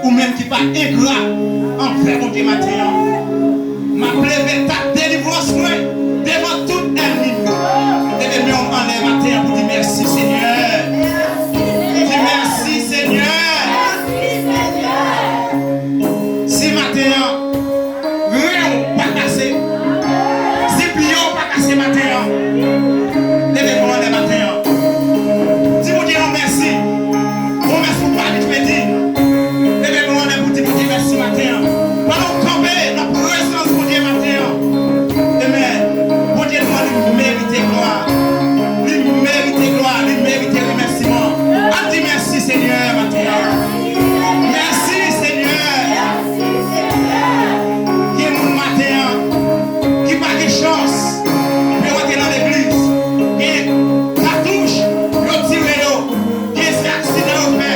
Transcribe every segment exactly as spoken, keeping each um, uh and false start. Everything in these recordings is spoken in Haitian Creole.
Ou menm ki pa engra anvè Bondye maten an, m ap leve tak delivrans mwen devan tout ènmi m yo. Leve men w anlè maten an pou di mèsi, Senyè. Di mèsi, Senyè. Si maten an, ren w pa kase, si pye w pa kase maten an, leve men w anlè maten an. Di Bondye yon mèsi. Pwomès ou pa abitye di. Leve men w anlè pou di Bondye mèsi maten an. Pandan w kanpe nan prezans Bondye maten an. Amen. Bondye nou an, li merite glwa. Li merite glwa, li merite remèsiman. Ann di mèsi, Senyè, maten an. Mèsi, Senyè. Gen moun maten an ki pa gen chans pou yo antre nan legliz. Gen katouch yo tire yo. Gen se aksidan yo fè.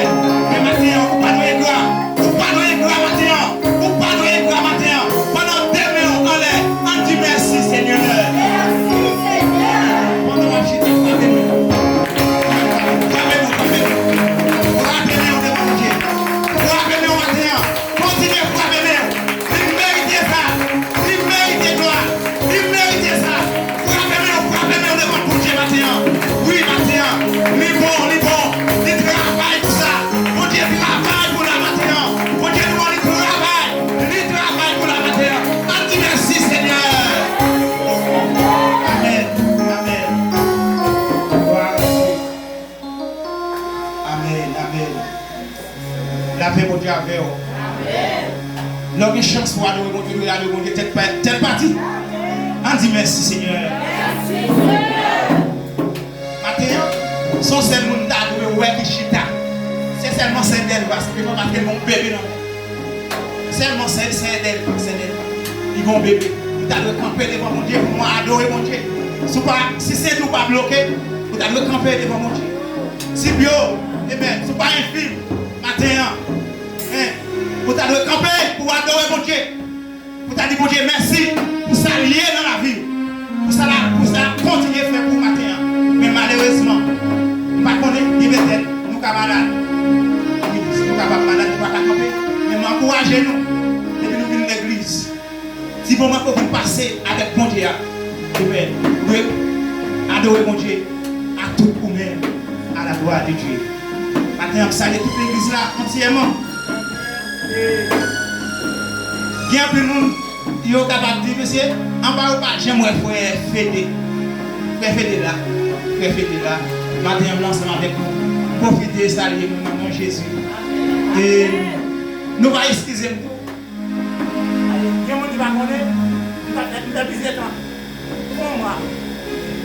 Men maten an, ou pa dwe engra. Ou pa dwe engra maten an. Ou pa dwe engra maten an. Pandan w leve men w anlè, ann di mèsi, Senyè. Mèsi, Senyè. Pandan w ap chita, frape men w. Frape men w, frape men w. Frape men w devan Bondye. Frape men w maten an. Kontinye frape men w. Li merite sa. Li merite glwa. Li merite sa. Frape men w, frape men w devan Bondye maten an. Wi, maten an. Li bon, li bon. Li travay pou sa. Bondye travay pou la maten an. Bondye nou an, li travay. Li travay pou la maten an. Ann di mèsi, Senyè. Amèn. Amèn. Glwa a Dye. Amèn, amèn. Lapè Bondye avè w. Lè w gen chans pou adore Bondye, nou adore Bondye tèt pa, tèt pati. Ann di mèsi, Senyè. Maten an, se yon sèl moun m ta dwe wè ki chita. Se sèlman sè Dèlva, senpleman paske l gen yon bebe nan men l. Sèlman sè, sè Dèlva, sè Dèlva. Li gen yon bebe. Li ta dwe kanpe devan Bondye pou nou adore Bondye. Si w pa, si senti w pa bloke, ou ta dwe kanpe devan Bondye. Si byo, amen. Si w pa enfim, maten an, en, ou ta dwe kanpe pou w adore Bondye. Pou w ta di Bondye mèsi pou sa l ye nan lavi w. Pou sa l ap, pou sa l ap kontinye fè pou w maten an. Men malerezman, m pa konnen, gen petèt nou ka malad. Wi, nou kapab malad, nou pa ka kanpe. Men m ankouraje nou, depi nou vin legliz, ti moman ke w vin pase avèk Bondye a, amen, ou dwe adore Bondye ak tout ou menm, à la gloire de Dieu. Maten an, m salye tout legliz la antyèman. E gen anpil moun, yo kapab di, mesye, anba yo pa janm wè frè Fede. Frè Fede la. Frè Fede la. Maten an, m la ansanm avèk nou. Pwofite salye nou nan non Jezi. E nou va eskize m tou. Gen moun ki pa konnen, m ta fè, m fè plizyè tan. Yon mwa,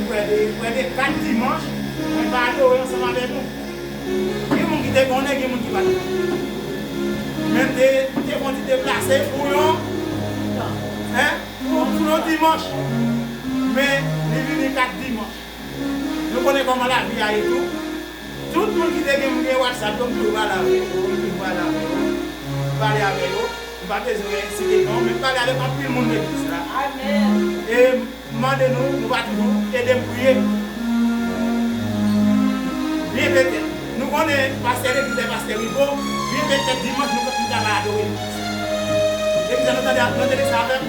prè de, prè de kat dimanch, mwen pa adore ansanm avèk nou. Gen moun ki te konnen, gen moun ki pa t konnen. Men m te, te fè yon ti deplase pou yon, en, pou, pou yon dimanch. Men, li vini kat dimanch. Nou konnen kòman lavi a ye tou. Tout moun ki te gen, gen WhatsApp yo, m toujou pale avè yo, m toujou pale avè yo. M pale avè yo. M pa bezwen site non, men m pale avèk anpil moun legliz la. Amèn. E m mande nou, nou va toujou ede m priye. Byen petèt, nou konnen pastè legliz se pastè Rico, byen petèt dimanch nou, nou ka pa adore legliz. Legliz la, nou tande, nou tande sa avè m?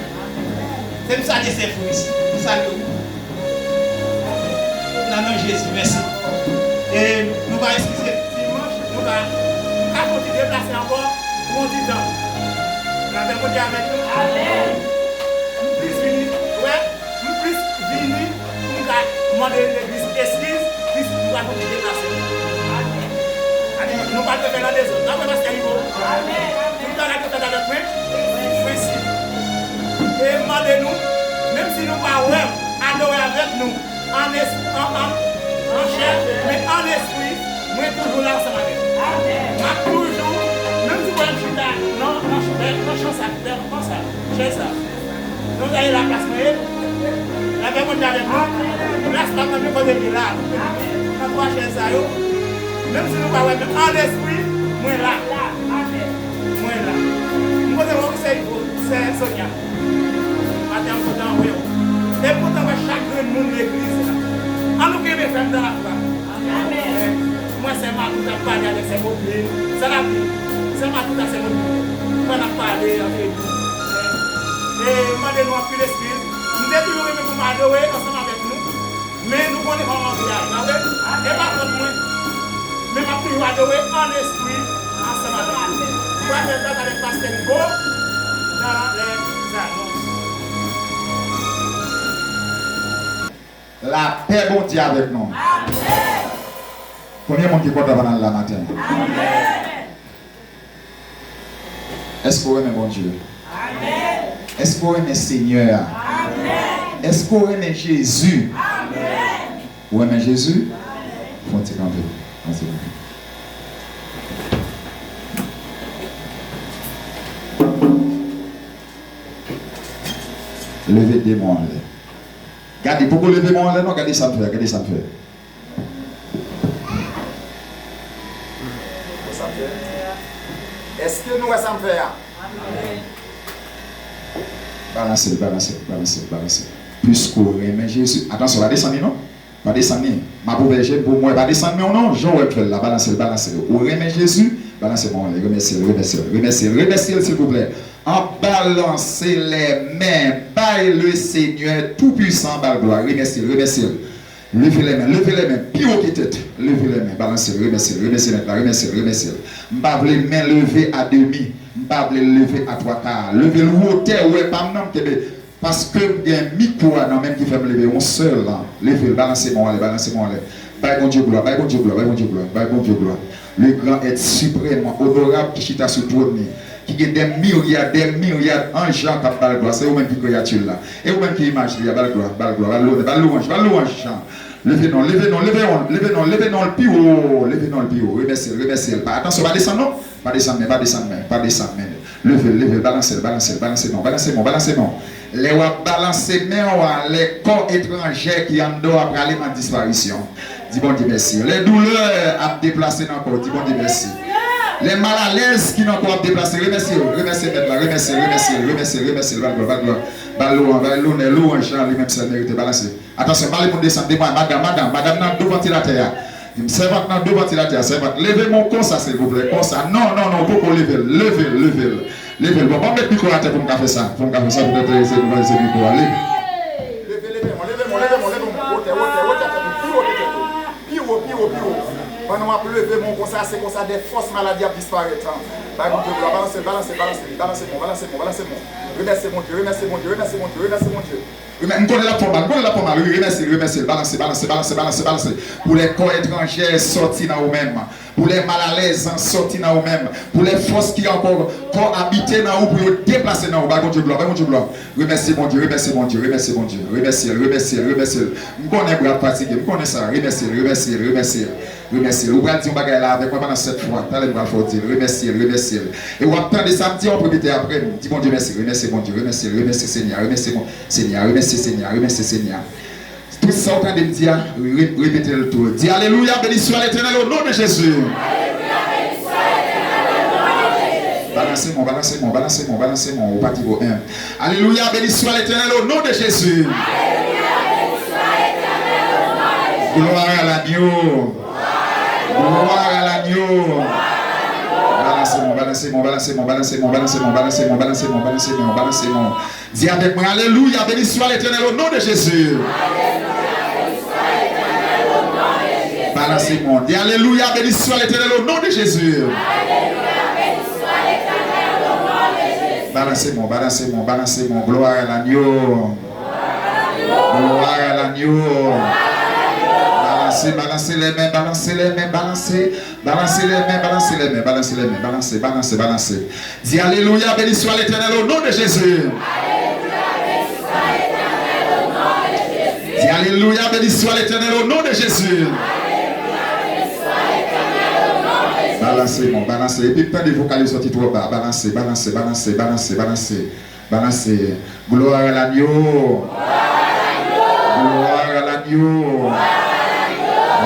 Se m salye sè Fris, m salye w. Nan non Jezi, mèsi. E nou va eskize dimanch, nou va, nou ka fè yon ti deplase ankò pou yon ti tan. Lapè Bondye avèk nou. Amèn. M plis vini, wè, m plis vini pou m ka mande legliz eskiz, plis nou va fè yon ti deplase. Amèn. Amèn. Nou pa dwe fè nan dezòd. N ap wè pastè Rico. Amèn. Tout bagay dwe fèt avèk pren-, prensip. E m mande nou, menm si nou pa wè m, adore avèk nou, an es-, an, an, an chè, men an lespri, mwen toujou la ansanm avèk nou. M ap toujou, menm si w wè m chita nan, nan, nan, nan chan sa, nan, nan sa, chèz sa, nou ta ye la plas mwen ye, lapè Bondye avèk nou. Plas pa mwen, men kote m ye la. Nan twa chèz sa yo, menm si nou pa wè, men an lespri, mwen la. Mwen la. M kontan wè w, sè Ivo, sè Sonia. Maten an, m kontan wè w. E m kontan wè chak grenn moun legliz la. Ann nou kenbe fèm nan lafwa. Amèn. Mwen, sè Matou t ap pale avèk sè Popin. Sa l ap di? Sèlman tout a se moun pandan ap pale antre nou. E m mande nou anpil eskiz. M te toujou renmen pou m adore ansanm avèk nou. Men nou konnen kòman vi a ye, pa vre? E pa fòt mwen. Men m ap toujou adore an espri ansanm avèk nou. Nou pral fè yon travay avèk pastè Nico dans les annonces. Lapè Bondye avèk nou. Konbyen moun ki kontan pandan l la maten? Èske w renmen Bondye? Èske w renmen Senyè a? Èske w renmen Jezi? Ou renmen Jezi? Fè yon ti kanpe. Fè yon ti kanpe. Leve de men w anlè. Gade, poko leve men w anlè non, gade sa m fè, gade sa m fè. Sa m fè? Èske nou wè sa m fè a? Balanse l, balanse l, balanse l, balanse l. Piske w renmen Jezi. Atansyon, pa desann li non. Pa desann li. M ap ouvè je m pou m wè. Pa desann men w non. Jan w wè m fè l la. Balanse l, balanse l. Ou renmen Jezi? Balanse men w anlè. Remèsye l, remèsye l, remèsye l, remèsye l, silvouplè. An balanse lèmen. Bay le Senyè Toupisan ba l glwa. Remèsye l, remèsye l. Leve lèmen, leve lèmen, pi wo ke tèt. Leve lèmen, balanse l, remèsye l, remèsye Mèt la, remèsye l, remèsye l. M pa vle men leve a demi, m pa vle l leve a twa ka. Leve l wotè, ou wè pa m nan, m kenbe. Paske m gen mikwo a nan men m ki fè m leve yon sèl. Leve l, balanse men w anlè, balanse men w anlè. Bay Bondye glwa, bay Bondye glwa, bay Bondye glwa, bay Bondye glwa. Le grand être suprême, onorab, ki chita sou twòn li, ki gen dè miryad, dè miryad anj k ap ba l glwa. Se ou menm ki kreyati l la. E ou menm ki imaj li a, ba l glwa, ba l glwa, ba l lonè, ba l lwanj, ba l lwanj. Leve non, leve non, leve non, leve non, leve non l pi wo, leve non l pi wo. Remèsye l, remèsye l. Pa, atansyon, pa desann non. Pa desann men, pa desann men, pa desann men. Leve l, leve l, balanse l, balanse l, balanse non, balanse non, balanse non. Lè w ap balanse men w a, lè kò etranjè ki anndan w a prale an disparisyon. Di Bondye mèsi. Lè doulè ap deplase nan kò, di Bondye mèsi. Lè malalèz ki nan kò ap deplase, remèsye l, remèsye Mèt la, remèsye l, remèsye l, remèsye l, remèsye l, ba l glwa, ba l glwa. Ba l lwanj, ba l lonè, lwanj, jan li menm sèl merite, balanse. Atansyon, pale moun desann, demwazèl, madanm, madanm, madanm nan do vantilatè a. Sèvant nan do vantilatè a, sèvant. Leve men w konsa, silvouplè, konsa. Non, non, non, poko leve l, leve l, leve l. Leve l. Bon, ban m met mikwo atè pou m ka fè sa. Pou m ka fè sa, pou m ka fè sa, pou m ka fè sa, mikwo a. Leve. Leve, leve men w, leve men w, leve men w, leve men w. Wotè, wotè, wotè tèt ou, pi wo ke tèt ou. Pi wo, pi wo, pi wo. Pandan w ap leve men w konsa, se konsa de fòs maladi ap disparèt. Bay Bondye glwa, balanse l, balanse l, balanse l, balanse men w, balanse men w, balanse men w. Remèsye Bondye, remèsye Bondye, remèsye Bondye, remèsye Bondye. Remè-, m konnen l ap fè w mal, m konnen l ap fè w mal, wi, remèsye l, remèsye l, balanse, balanse, balanse, balanse, balanse. Pou lè kò etranjè sòti nan ou menm, pou lè malalèz sòti nan ou menm, pou lè fòs ki ankò, kò abite nan ou, pou yo deplase nan ou, bay Bondye glwa, bay Bondye glwa. Remèsye Bondye, remèsye Bondye, remèsye Bondye, remèsye l, remèsye l, remèsye l. M konnen bra ap fatige, m konnen sa, remèsye l, remèsye l, remèsye l. Remèsye l. Ou pral di yon bagay la avèk mwen pandan sèt fwa. Talè m pral fè w di l. Remèsye l, remèsye l. E w ap tande sa m di a, w ap repete apre m. Di Bondye mèsi, remèsye Bondye, remèsye l, remèsye Senyè, remèsye Senyè, remèsye Senyè, remèsye Senyè. Tout sa w tande m di a, re-, repete l tou. Di alelouya, beni swa Letènèl o non de Jezi. Balanse men w, balanse men w, balanse men w, balanse men w, ou pa ti bo en. Alelouya, beni swa Letènèl o non de Jezi. Glwa a lagno. Glwa a lagno. Balanse men w, balanse men w, balanse men w, balanse men w, balanse men w, balanse men w, balanse men w, balanse men w, balanse men w. Di avèk mwen, alelouya, beni swa Letènèl o non de Jezi. Balanse men w. Di alelouya, beni swa Letènèl o non de Jezi. Balanse men w, balanse men w, balanse men w. Glwa a lagno. Glwa a lagno. Balanse, balanse lèmen, balanse lèmen, balanse. Balanse lèmen, balanse lèmen, balanse lèmen, balanse, balanse, balanse. Di alelouya, beni swa Letènèl o non de Jezi. Di alelouya, beni swa Letènèl o non de Jezi. Balanse men w, balanse. Epi m tande vokal yo soti twò ba. Balanse, balanse, balanse, balanse, balanse. Balanse. Glwa a lagno. Glwa a lagno.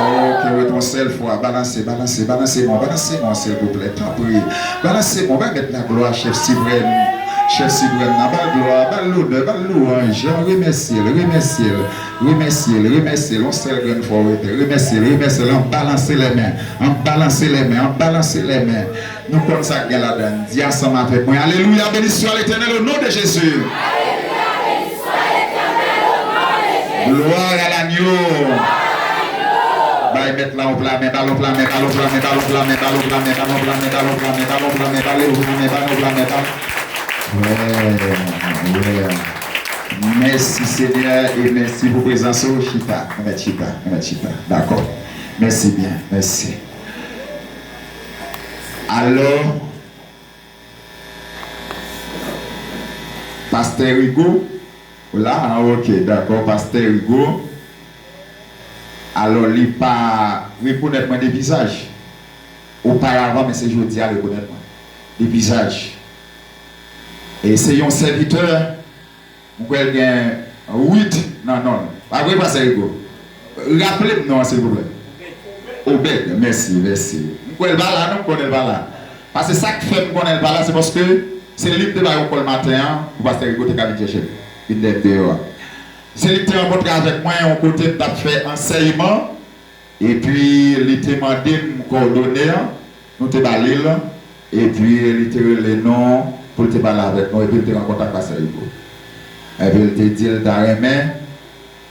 Ok, wi, yon sèl fwa. Balanse, balanse, balanse men w, balanse men w, silvouplè, tanpri. Balanse men w, bay Mèt la glwa, chèf siprèm. Chèf siprèm nan, ba l glwa, ba l Lonè, ba l lwanj, remèsye l, remèsye l, remèsye l, remèsye l, yon sèl grenn fwa w rete, remèsye l, remèsye l, ann balanse lè men, ann balanse lè men, ann balanse lè men. Nou konn sa k gen ladan l. Di ansanm avèk mwen, Alelouya, béni soit l'Éternel au nom de Jésus. Gloire à l'agneau. Bay mèt la yon pla men, ba l yon pla men, ba l yon pla men, ba l yon pla men, ba l yon pla men, ba l yon pla men, ba l yon pla men, ba l yon pla men, ba l yon pla men, ba l yon pla men, ba l yon pla men, ba l yon pla men, ba l yon pla men. Wè, wè. Mèsi Senyè e mèsi pou prezans ou. Chita, nou mèt chita, nou mèt chita. Dakò. Mèsi byen, mèsi. Alò, Pastè Rigo, ou la? Ah, ok, dakò, Pastè Rigo. Alò, li pa rekonèt mwen de vizaj. Oparavan, men se jodi a rekonèt mwen de vizaj. E se yon sèvitè, mwen kwè l gen Ruth nan non l. Pa vre, Pastè Rigo? Raple m non an, silvouplè. Obed, mèsi, mèsi. Mwen kwè l pa la, non, mwen konnen l pa la. Paske sa k fè m konnen l pa la, se paske se li m te bay yon kòl maten an, pou Pastè Rigo te ka vin chèche m. Vin lè m deyò a. Se li k te rankontre avèk mwen yon kote m t ap fè ansèyman, epi li te mande m kòdone an, nou te ba li l, epi li te rele nou pou l te pale avèk nou, epi l te rankontre ak Pastè Rigo. Epi l te di l ta renmen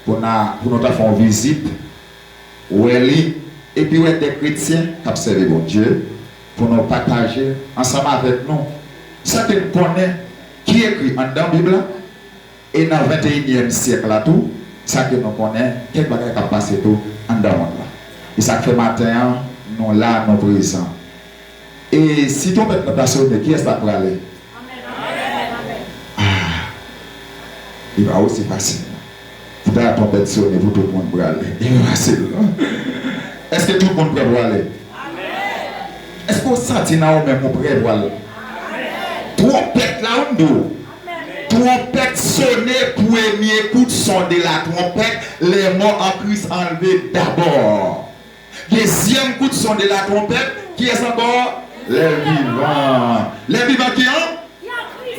pou n a, pou nou ta fè yon vizit, wè li, epi wè de kretyen k ap sèvi Bondye, pou nou pataje ansanm avèk nou sa ke n konnen ki ekri anndan Bib la, e nan venteyinyèm syèk la tou, sa ke nou konnen, kèk bagay k ap pase tou anndan mond la. E sa k fè maten an, nou la, nou prezan. E si twonpèt la ta sone, kiyès la k prale? Ah, li pa osi fasil non. Pou ta twonpèt sone, pou tout moun prale, li pa fasil non. Èske tout moun prè pou ale? Èske w santi nan ou menm ou prè pou al? Twonpèt la, ou m di w. Twonpèt sone, premye kout son de la twonpèt, les morts en Christ enlevés d'abord. Dezyèm kout son de la twonpèt, kiyès ankò? Les vivants. Les vivants ki an?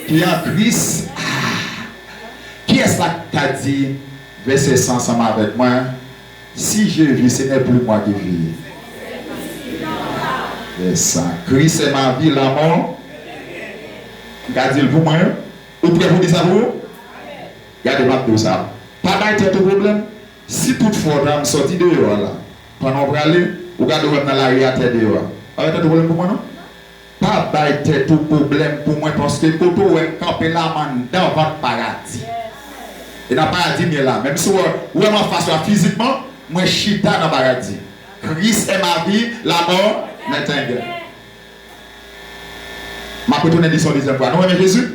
Ki an Kris. Ah. Kiyès la k ka di vèsè sa ansanm avèk mwen? Si je vis, ce n'est plus moi qui vis. Vèsè sa. Christ est ma vie, la mort. M ka di l pou mwen, wi. Ou prè pou di sa pou ou? Gade, m ap di w sa. Pa bay tèt ou pwoblèm. Si tout fwa w ta m sòti deyò a la, pandan w prale, ou gade w wè m nan lari atè deyò a. Pa bay tèt ou pwoblèm pou mwen non. Pa bay tèt ou pwoblèm pou mwen, paske kote w wè m kanpe la, m anndan vant paradi. E nan paradi m ye la. Menm si w wè, w wè m anfas la fizikman, mwen chita nan paradi. Christ est ma vie, la mort m'est un gain. M ap retounen di sa yon dezyèm fwa. Nou renmen Jezi?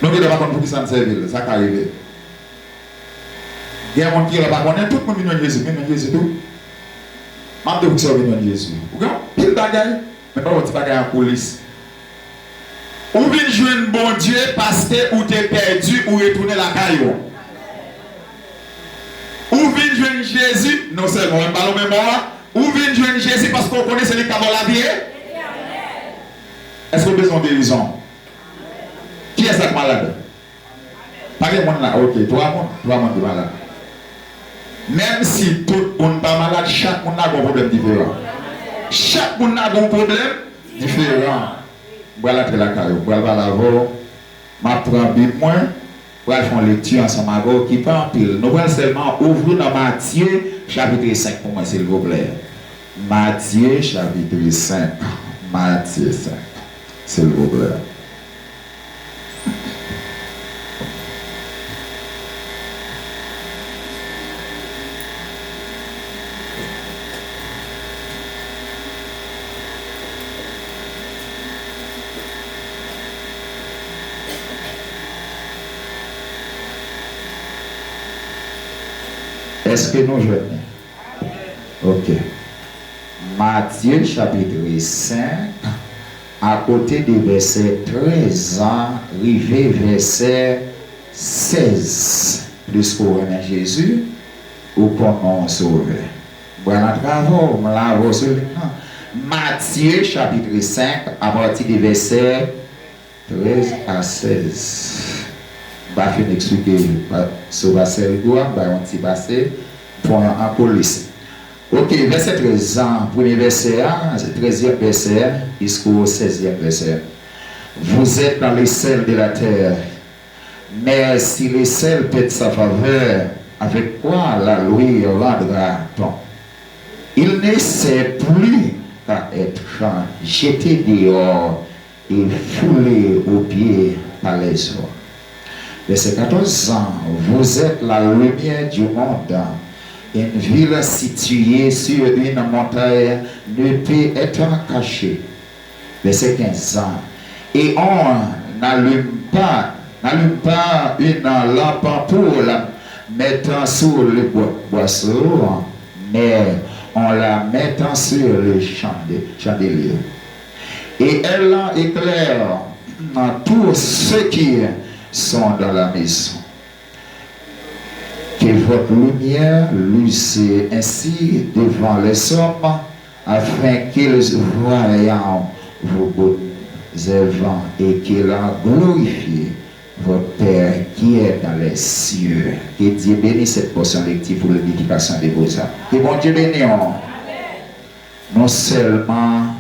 Nou genlè pa konn poukisa n sèvi l. Sa ka rive. Gen moun ki la pa konnen, tout moun vin jwenn Jezi, vin jwenn Jezi tou. M ap di w poukisa w vin jwenn Jezi. Ou gen anpil bagay, men pa yon ti bagay an koulis. Ou vin jwenn Bondye paske ou te pèdi, ou retounen lakay ou. Ou vin jwenn Jezi, non sèlman, mwen pale w menm mò a, ou vin jwenn Jezi paske w konnen se li k ka ba w lavi e? Èske w bezwen yon gerizon? Kiyès la k malad? Pa gen moun la, ok, twa moun, twa moun ki malad. Menm si tout moun pa malad, chak moun la gen yon pwoblèm diferan. Chak moun la gen yon pwoblèm diferan. M pral antre lakay ou, m pral pale avè w, m ap pran Bib mwen, pral fè yon lekti ansanm avè w ki pa anpil. Nou pral sèlman ouvri nan Matye chapit senk pou mwen, silvouplè. Matye chapit senk. Matye senk, silvouplè. Èske nou jwenn li? Ok. Matye chapit senk, akote de vèsè trèz an rive vèsè sèz. Pliske w renmen Jezi, ou konnen w sove. M pral antre avè w, m la avè w sou liy nan. Matye chapit senk, apati de vèsè Trèz a sèz. M pa fin eksplike pa- sou pase Rigo a, m bay yon ti pase, pran an polis. Ok, vèsè trèz an, premye vèsè a, trèzyèm vèsè a, jiskou sèzyèm vèsè. Vous êtes dans le sel de la terre. Mais si le sel perd sa faveur, avec quoi la lui rendra-t-on? Il ne sert plus qu'à être jeté dehors et foulé aux pieds par les hommes. Verset quatorze, vous êtes la lumière du monde. Une ville située sur une montagne ne peut être cachée. Verset quinze, et on n'allume pas, n'allume pas une lampe pour la mettre sur le boisseau, mais on la met sur le chandelier. Et elle éclaire tous ceux qui sont dans la maison. Que votre lumière luise ainsi devant les hommes, afin qu'ils voyant vos bonnes œuvres et qu'ils glorifient votre Père qui est dans les cieux. Que Dieu bénisse cette portion lecture pour l'édification de vos âmes. Que Bondye beni w. Non sèlman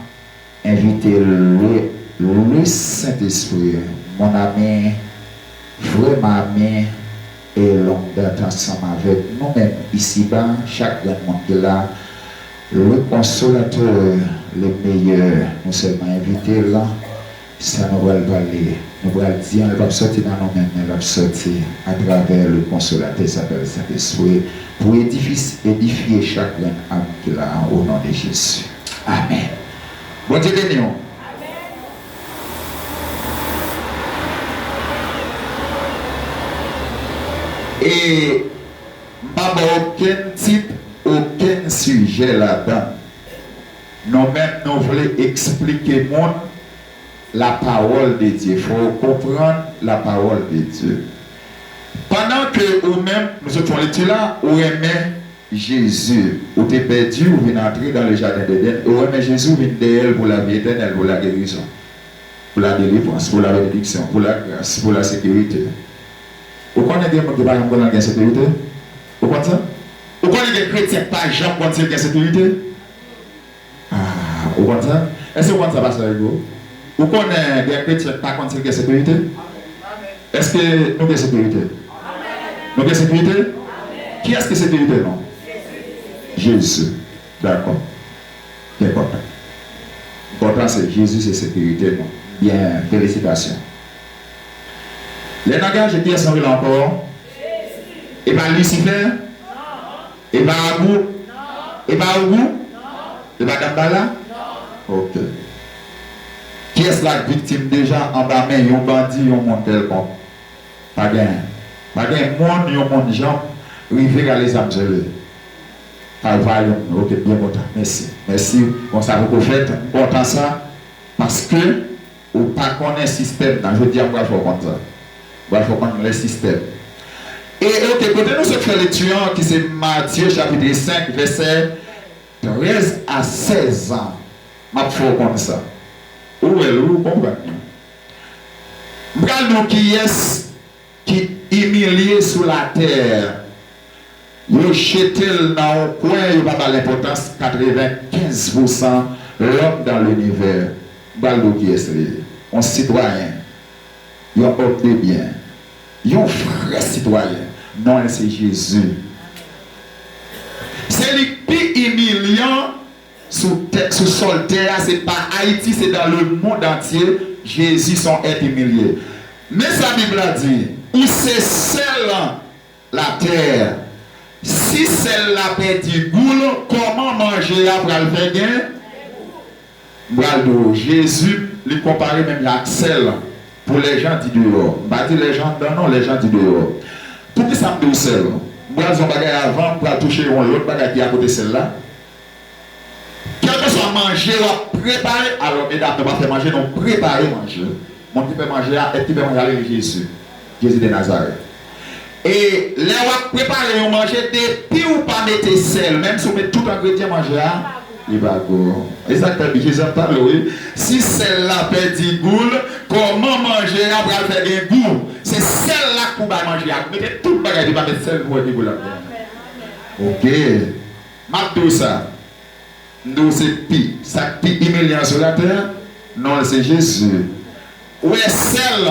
invite le, le Saint-Esprit, mon ami, frè m ami, e longue date ansanm avèk nou menm isiba, chak grenn moun ki la, le consolateur, le meilleur, nou sèlman invite l, sa nou pral pale, nou pral di an, l p ap sòti nan nou menm, men l ap sòti atravè le consolateur, sa pral Saint-Esprit, pou edifis, edifye chak grenn am ki la, o non de Jezi. Amen. Bondye beni w. E m pa ba w okenn tit, okenn sijè ladan. Nou menm, nou vle eksplike moun la parole de Dieu. Fò w konprann la parole de Dieu. Pandan ke ou menm, nou sot fè yon lekti la, ou renmen Jezi, ou te pèdi, ou vin antre dans le jardin d'Éden, ou renmen Jezi, ou vin dèyè l pou lavi etènèl, pou lagerizon, pou ladelivrans, pou labenediksyon, pou lagras, pou lasekirite. Ou konnen gen moun ki pa janm konnen l gen sekirite? Ou konn sa? Ou konnen gen kretyen k pa janm konn si l gen sekirite? Ah, ou konn sa? Èske ou konn sa, pastè Rigo? Ou konnen gen kretyen k pa konn si l gen sekirite? Èske nou gen sekirite? Nou gen sekirite? Kiyès ki sekirite nou? Jezi. Dakò. Byen kontan. Enpòtan se Jezi se sekirite nou. Byen, felisitasyon. Lè n angaje, kiyès nou rele ankò? E pa Lisifè? E pa Agou? E pa Ougou? E pa Dambala? Ok. Kiyès la k viktim deja anba men yon bandi, yon moun kèlkonk? Pa gen. Pa gen moun, yon moun janm rive rale zam sou li. Pa, pa youn. Ok, byen kontan. Mèsi. Mèsi. Bon, sa poko fèt. M kontan sa. Paske ou pa konnen sistèm nan. Jodi a, m pral fè w konn sa. M pral fè w konn lè sistèm. E, ok, kote nou sot fè lekti an, ki se Matye chapit senk, vèsè trèz a sèz an. M ap fè w konn sa. Ou wè l, ou konprann li. M pral di w kiyès ki imilye sou latè. Yo jete l nan yon kwen, yo pa ba l enpòtans, katrevenkenz pousan l'homme dans l'univers. M pral di w kiyès li ye. Yon sitwayen, yon homme de bien, yon vrè sitwayen. Non l se Jezi. Se li k pi imilyan sou tè, sou sòl tè a, se pa Ayiti, se dans le monde entier, Jezi se yon èt imilye. Men sa Bib la di, ou se sèl latè. Si sèl la pèdi gou l, kòman manje a pral fè gen? M pral di w, Jezi, li konpare menm jan ak sèl pou lèjan di deyò. M pa di lèjan anndan non, lèjan di deyò. Poukisa m di w sèl? M pral di w yon bagay avan, m pral touche yon lòt bagay ki akote sèl la. Kèlkeswa manje w ap prepare, alò, medam, nou pa fè manje, nou prepare manje. Moun ki fè manje a, èt ki fè manje a, li rele Jezi. Jezi de Nazarèt. E lè w ap prepare yon manje, depi w pa mete sèl, menm si w met tout engredyan manje a, Li pa gou. E sa k fè Jezi ap pale, wi. Si sèl la pèdi gou l, kòman manje a pral fè gen gou? Se sèl la k pou bay manje a gou. Mete tout bagay epi pa met sèl pou wè ki gou l ap gen. Oke. M ap di w sa. M di w se pi, sa k pi imilyan sou latè a, non l se Jezi. Ou wè sèl,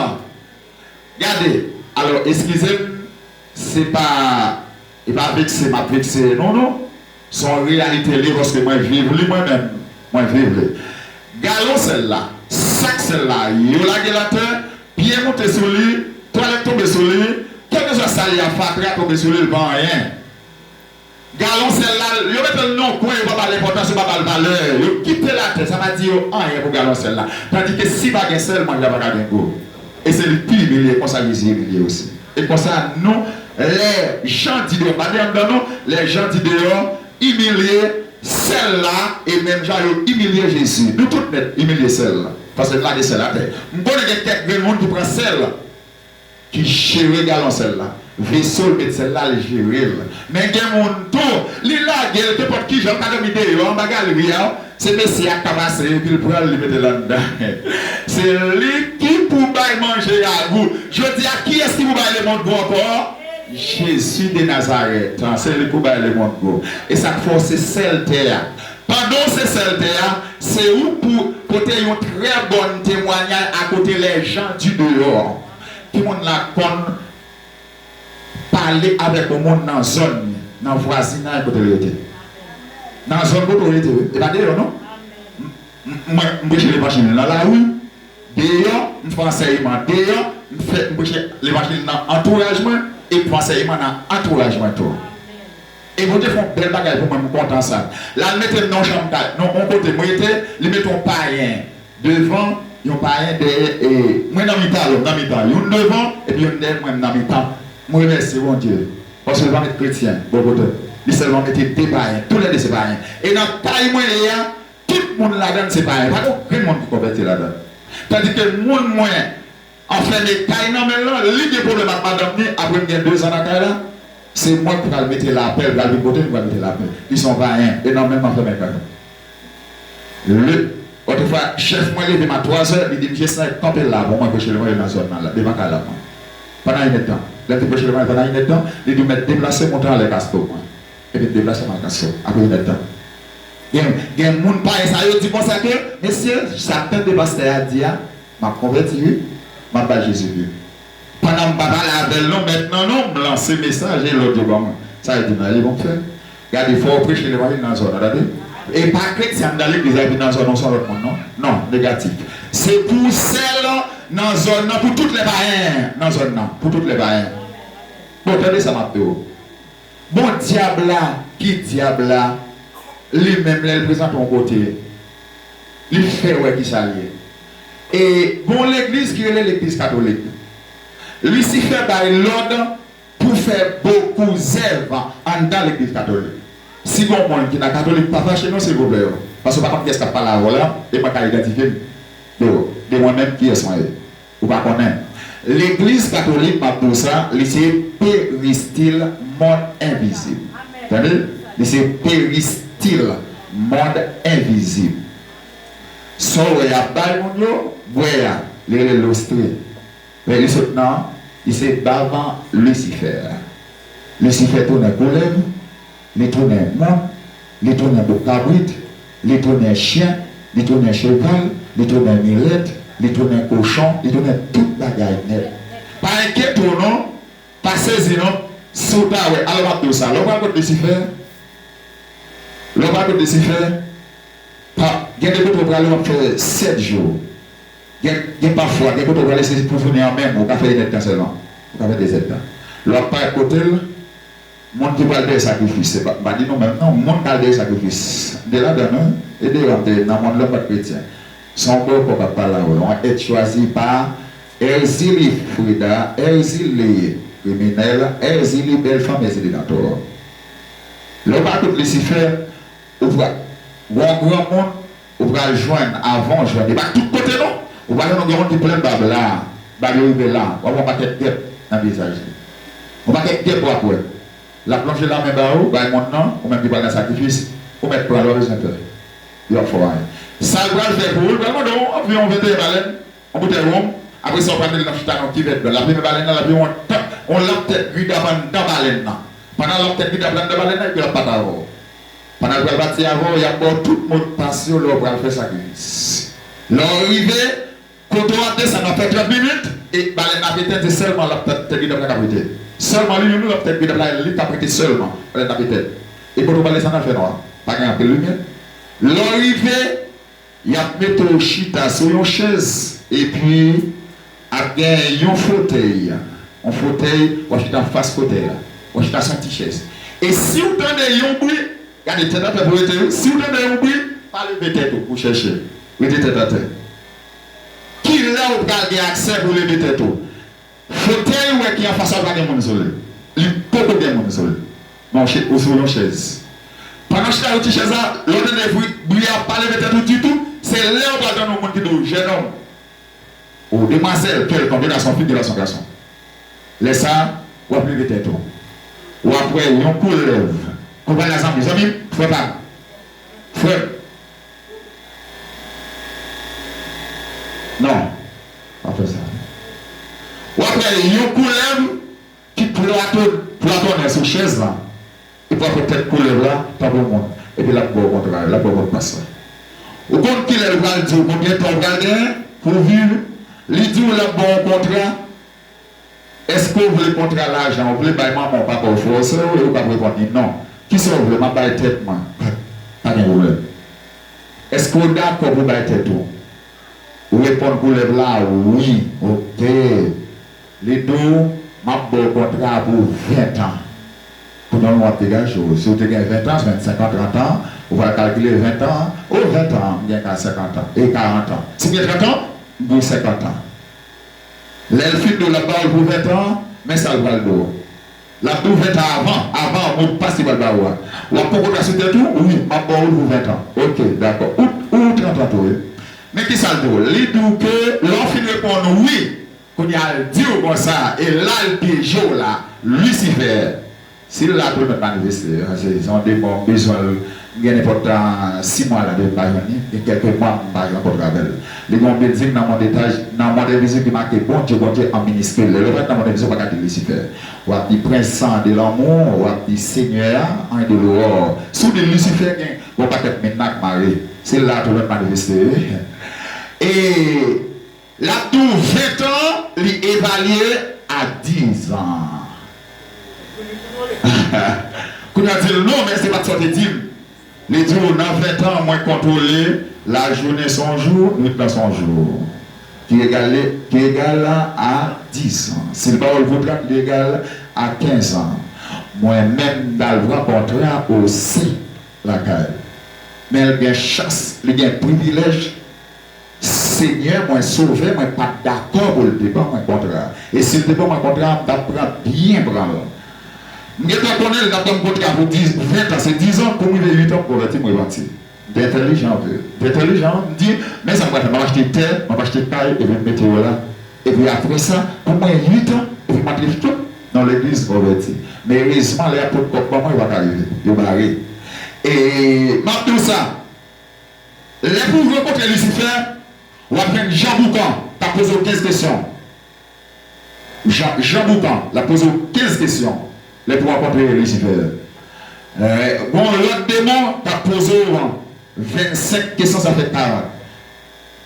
gade, alò, eskize m, se pa, e pa vekse m ap vekse non, non. Se yon reyalite li, paske mwen viv li mwen menm. Mwen viv li. Galon sèl la, sak sèl la, yo lage l atè, pye moute sou li, twalèt tonbe sou li, kèlkeswa sa l ye a, fatra tonbe sou li, li pa anyen. Galon sèl la, yo mete l nan yon kwen, yo pa ba l enpòtans, yo pa ba l valè. Yo kite l atè, sa pa di yo anyen pou galon sèl la. Tandike si pa gen sèl, manje a pa ka gen gou. E se li ki imilye, konsa Jezi imilye osi. E konsa nou, lè jan di deyò, pa de anndan non, lè jan di deyò, imilye sèl la, e menm jan yo imilye Jezi. Nou tout nèt imilye sèl la, paske n lage sèl atè. M konnen gen kèk grenn moun ki pran sèl, ki jere galon sèl la. Veso l met sèl la, li jere l. Men gen moun tou, li lage l kenpòt kijan, l ka dòmi deyò, anba galri a. Se mesye a k ka pase, epi l pran l, li mete l anndan. Se li ki pou bay manje a gou. Jodi a, kiyès ki pou bay lemonn gou ankò? Jezi de Nazarèt. Se li pou bay lemonn gou. E sa k fè w se sèl tè a. Pandan w se sèl tè a, se ou pou pote yon trè bòn temwayaj akote lè jan di deyò. Ki moun la konn pale avèk yon moun nan zòn li, nan vwazinay kote l rete? Nan zòn kote w rete, wi. E pa deyò, non? M, m, mwen, m preche levanjil nan lari, deyò, m fè ansèyman deyò, m fè, m preche levanjil nan antouraj mwen, e m fè ansèyman nan antouraj mwen tou. E Bondye fè yon bèl bagay pou mwen, m kontan sa. L al mete m nan yon chanm kay, nan yon kote m rete, li mete yon payen devan, yon payen dèyè, e mwen nan mitan, alò, m nan mitan, youn devan, epi youn dèyè mwen, m nan mitan. M remèsye Bondye, paske l pa met kretyen bò kote m. Li sèlman mete de payen, toulède se payen. E nan kay mwen ye a, tout moun ladan l se payen. Pa gen okenn moun ki konvèti ladan l. Tandike moun mwen, anfèmen kay nan men l lan, li gen pwoblèm ak madanm ni, apre m gen dezan nan kay la, se mwen k pral mete lapè, l pral vin kote m, m pral mete lapè. Li se yon payen, e nan men m anfèmen kay. Le, otrefwa, chèf mwen leve m a twazè, li di m, Jesnay, kanpe la pou mwen preche levanjil nan zòn nan la, devan kay la pou mwen. Pandan inèdtan. Lè m te preche levanjil pandan inèdtan, li di m, mèt deplase monte anlè Castro pou mwen. Epi m deplase m al Castro, apre inèdtan. Gen, gen moun parèy sa yo di konsa ke, mesye, sa tann de pastè a di a, m ap konvèti wi, m ap bay Jezi vi. Pandan m pa pale avè l non, mèt nan non, m lanse mesaj e lòd yo ban mwen. Sa yo di m la, li bon fè. Gade, fò w preche levanjil nan zòn nan, tande. E pa kretyen anndan legliz la epi nan zòn nan se yon lòt moun non. Non, negatif. Se pou sèl nan zòn nan, pou tout lè payen nan zòn nan, pou tout lè payen. Bon, tande sa m ap di w. Bon, dyab la, ki dyab la, li menm lè l prezante yon kote, li fè wè kisa l ye. E gon legliz ki rele legliz katolik. Lisifè bay lòd pou fè bokou zèv anndan legliz katolik. Si gon moun ki nan katolik, pa fache non, silvouplè, paske w pa konn kiyès k ap pale avè w la, e mwen ka idantifye m de, de mwen menm kiyès mwen ye. Ou pa konnen. Legliz katolik, m ap di w sa, li se peristil mond envizib. Tande? Li se peristil mond envizib. Sa w wè y ap bay moun yo bwè a, li rele lostre. Men li sot nan, li se bavan Lisifè. Lisifè tounen koulèv, li tounen moun, li tounen bouk kabrit, li tounen chen, li tounen cheval, li tounen milèt, li tounen kochon, li tounen tout bagay nèt. Pa enkyete w non, pa sezi non, si w ta wè, alò m ap di w sa, lè w pral kot Lisifè, lè w pral kot Lisifè, pa, gen de kote w prale w ap fè sèt jou. Gen, gen pafwa, gen kote w prale se pou jounen an menm, ou ka fè inèdtan sèlman. Ou ka fè dezèdtan. Lè w ap parèt kote l, moun ki pral dèyè sakrifis, se pa, m pa di nou menm non, moun k al dèyè sakrifis. M te ladan l wi, e deyò m te nan mond lan m pa t kretyen. Se yon bòkò k ap pale avè w, yon être choisi par Erzulie Freda, Erzulie kriminèl, Erzulie bèl fanm, Erzulie nan tò. Lè w pa koute Lisifè, ou pral, gon granmoun, ou pral jwenn, avan w jwenn, e pa tout kote non, ou pral jwenn yon granmoun ki plen bab la, bab yo rive la, w ap wè yon pakèt gèp nan vizaj li. Yon pakèt gèp w ap wè. L ap lonje lanmen ba ou, bay moun nan, ou menm ki pral nan sakrifis, ou mèt pran l, w pa bezwen pè. Yo ap fè w anyen. Sa l pral fè pou ou, l pral mande w anviwon venteyen balèn, yon boutèy wonm. Apre sa, w pral mete l nan chita nan yon kivèt dlo. L ap limen balèn nan, l ap yon tan, yon lap tèt gridap anndan balèn nan. Pandan lap tèt gridap la anndan balèn nan, epi l ap pati avè w. Pandan l pral pati avè w, y ap ba w tout modpas yo lè w pral fè sakrifis. Lè w rive, kote w ap desann, w ap fè trant minit, e balèn nan ap etenn, se sèlman lap tèt, tèt gridap la k ap rete. Sèlman li youn, lap tèt gridap la, li k ap rete sèlman, balèn nan ap etenn. E kote w pral desann nan fènwa, pa gen anpil limyè. Lè w rive, y ap mete w chita sou yon chèz, epi ap gen yon fotèy. Yon fotèy, w ap chita anfas fotèy la. W ap chita sou yon ti chèz. E si w tande yon bri, gade tèt atè pou rete, wi. Si w tande yon bri, pa leve tèt ou pou chèche. Rete tèt atè. Kilè w pral gen aksè pou leve tèt ou? Fotèy ou wè ki anfas la pa gen moun sou li. Li poko gen moun sou li. Men w chita sou yon chèz. Pandan w chita sou ti chèz la, lè w tande bri, bri a, pa leve tèt ou ditou, se lè w pral tande yon moun ki di w, jènòm, ou demwazèl, kèlkonk, yon gason, figi gason, gason. Lè sa a, w ap leve tèt ou. W ap wè yon koulèv. Konprann la, zanmi, zanmi m, frè pa m. Frè m. Non. Pa fè sa. W ap wè yon koulèv ki plato-, platònè sou chèz la. Epi w ap wè tèt koulèv la, tankou yon moun. Epi l ap ba w kontra, l ap ba w modpas la. Ou konn kilè l pral di w konbyen tan w pral genyen pou w viv? Li di w l ap ba w yon kontra. Èske w vle kontra lajan? W vle bay manman w, papa w, frè w, sè w, e w p ap reponn li non. Kisa w vle? M ap bay tèt mwen. Pa, pa gen pwoblèm. Èske w dakò pou bay tèt ou? Ou reponn koulèv la, wi. Oke. Li di w, m ap ba w kontra pou ven tan. Kounye a w ap degaje w. Si w te gen ven tan, vennsenk an, trant an, ou pral kalkile ven tan. O, ven tan, m gen ka senkant an. E karant an. Si m gen trant an, m gen senkant an. Lè l fin di w l ap ba w l pou ven tan, men sa l pral di w. L ap di w ven tan avan, avan modpas li pral ba ou a. W ap pran kontra sou tèt ou? Wi, m ap ba w l pou ven tan. Oke, dakò. Ou, ou trant an tou, wi. Men kisa l di w? Li di w ke lè w fin reponn wi, kounye a l di w konsa, e la l pyeje w la, Lisifè. Si l la tou l mèt manifeste, se, se yon demon, m bezwen l, m gen nenpòt tan sis mwa la depi m pa jwenn li, gen kèlke mwa m pa jwenn kontra avè l. Li gen yon bilding nan mond etaj, nan mond envizib ki make Bondye, Bondye an miniskil. Lè w ret nan mond envizib, ou pa ka di Lisifè. W ap di Prince de l'amour, w ap di Seigneur, anyen de l'aurore. Si w di Lisifè, gen yon pakèt minnak mare. Se la tou l mèt manifeste, wi. E L ap di w ven tan, li evalye a diz an. Kounye a di l non, men se pa t sa w te di m. Li di w nan ven tan, mwen kontwole lajounen se yon jou, nwit lan se yon jou. Ki egal, ki egal a diz an. Si l ba w l pou trant, li egal a kenz an. Mwen menm, m t al pran kontra osi lakay. Men l gen chans, li gen privilèj. Senyè mwen, Sovè mwen pa t dakò pou l te ban mwen kontra a. E si l te ban mwen kontra a, m t ap pran byen pran l. M gentan konnen l t ap ban m kontra pou diz, ven tan, se diz an, pou m rive uit an, m konvèti, m repanti. M te entèlijan anpil. M te entèlijan, m di, men sa m pral fè, m ap achte tè, m ap achte kay, epi m mete yo la. Epi apre sa, pou mwen uit an, epi m antre tout nan legliz, m konvèti. Men erezman, lè y ap pot kòb ban mwen, yo pa ka rive. Yo bare. E m ap di w sa, Lè pou w rankontre Lisifè, w ap jwenn Jan Boukan k ap poze w kenz kesyon. Jan, Jan Boukan, l ap poze w kenz kesyon lè pou w rankontre Lisifè. Gen yon lòt demon k ap poze w vennsenk kesyon, sa fè karant.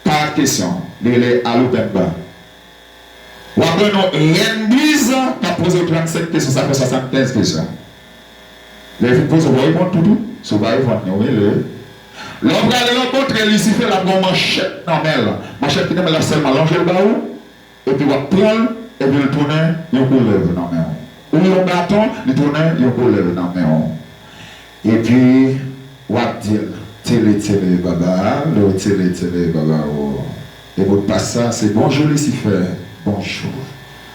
Karant kesyon. Li rele Aloupemba. W ap jwenn yon rèn briz k ap poze w trannsenk kesyon, sa fè swasannkenz kesyon. Lè l fin poze w, w ap reponn tout, wi. Si w pa reponn, li rele. Lè w prale rankontre Lisifè, l ap gen yon manchèt nan men l. Manchèt ki nan men l la sèlman lonje l ba ou, epi w ap pran l, epi l tounen yon koulèv nan men w. Ou yon baton, li tounen yon koulèv nan men w. Epi, w ap di l, tele, tele, baba, lo, tele, tele, baba, o. E modpas sa, se bonjou, Lisifè, bonjou.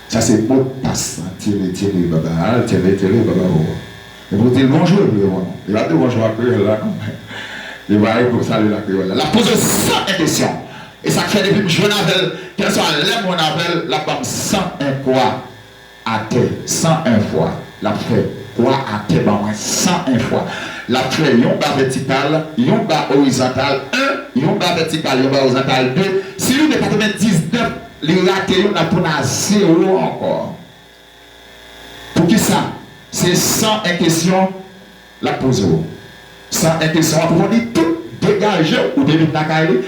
Sa se modpas la, tele, tele, baba, al, tele, tele, baba, o. Epi w di l bonjou, epi l reponn ou. Li pa di w bonjou an kreyòl la, non. Li pa reponn salut an kreyòl la. L ap poze w san en kesyon. E sa k fè depi m jwenn avè l, kèlkeswa lè m jwenn avè l, l ap ban m san en kwa. Atè, san en fwa. L ap fè kwa atè ban mwen san en fwa. L ap fè yon ba vètikal, yon ba orizontal, en, yon ba vètikal, yon ba orizontal, de. Si li te katrevendiznèf, li rate youn, l ap tounen a zewo ankò. Poukisa? Se san en kesyon l ap poze w. San en kesyon, apwofondi tout, degaje w, ou te vin lakay li.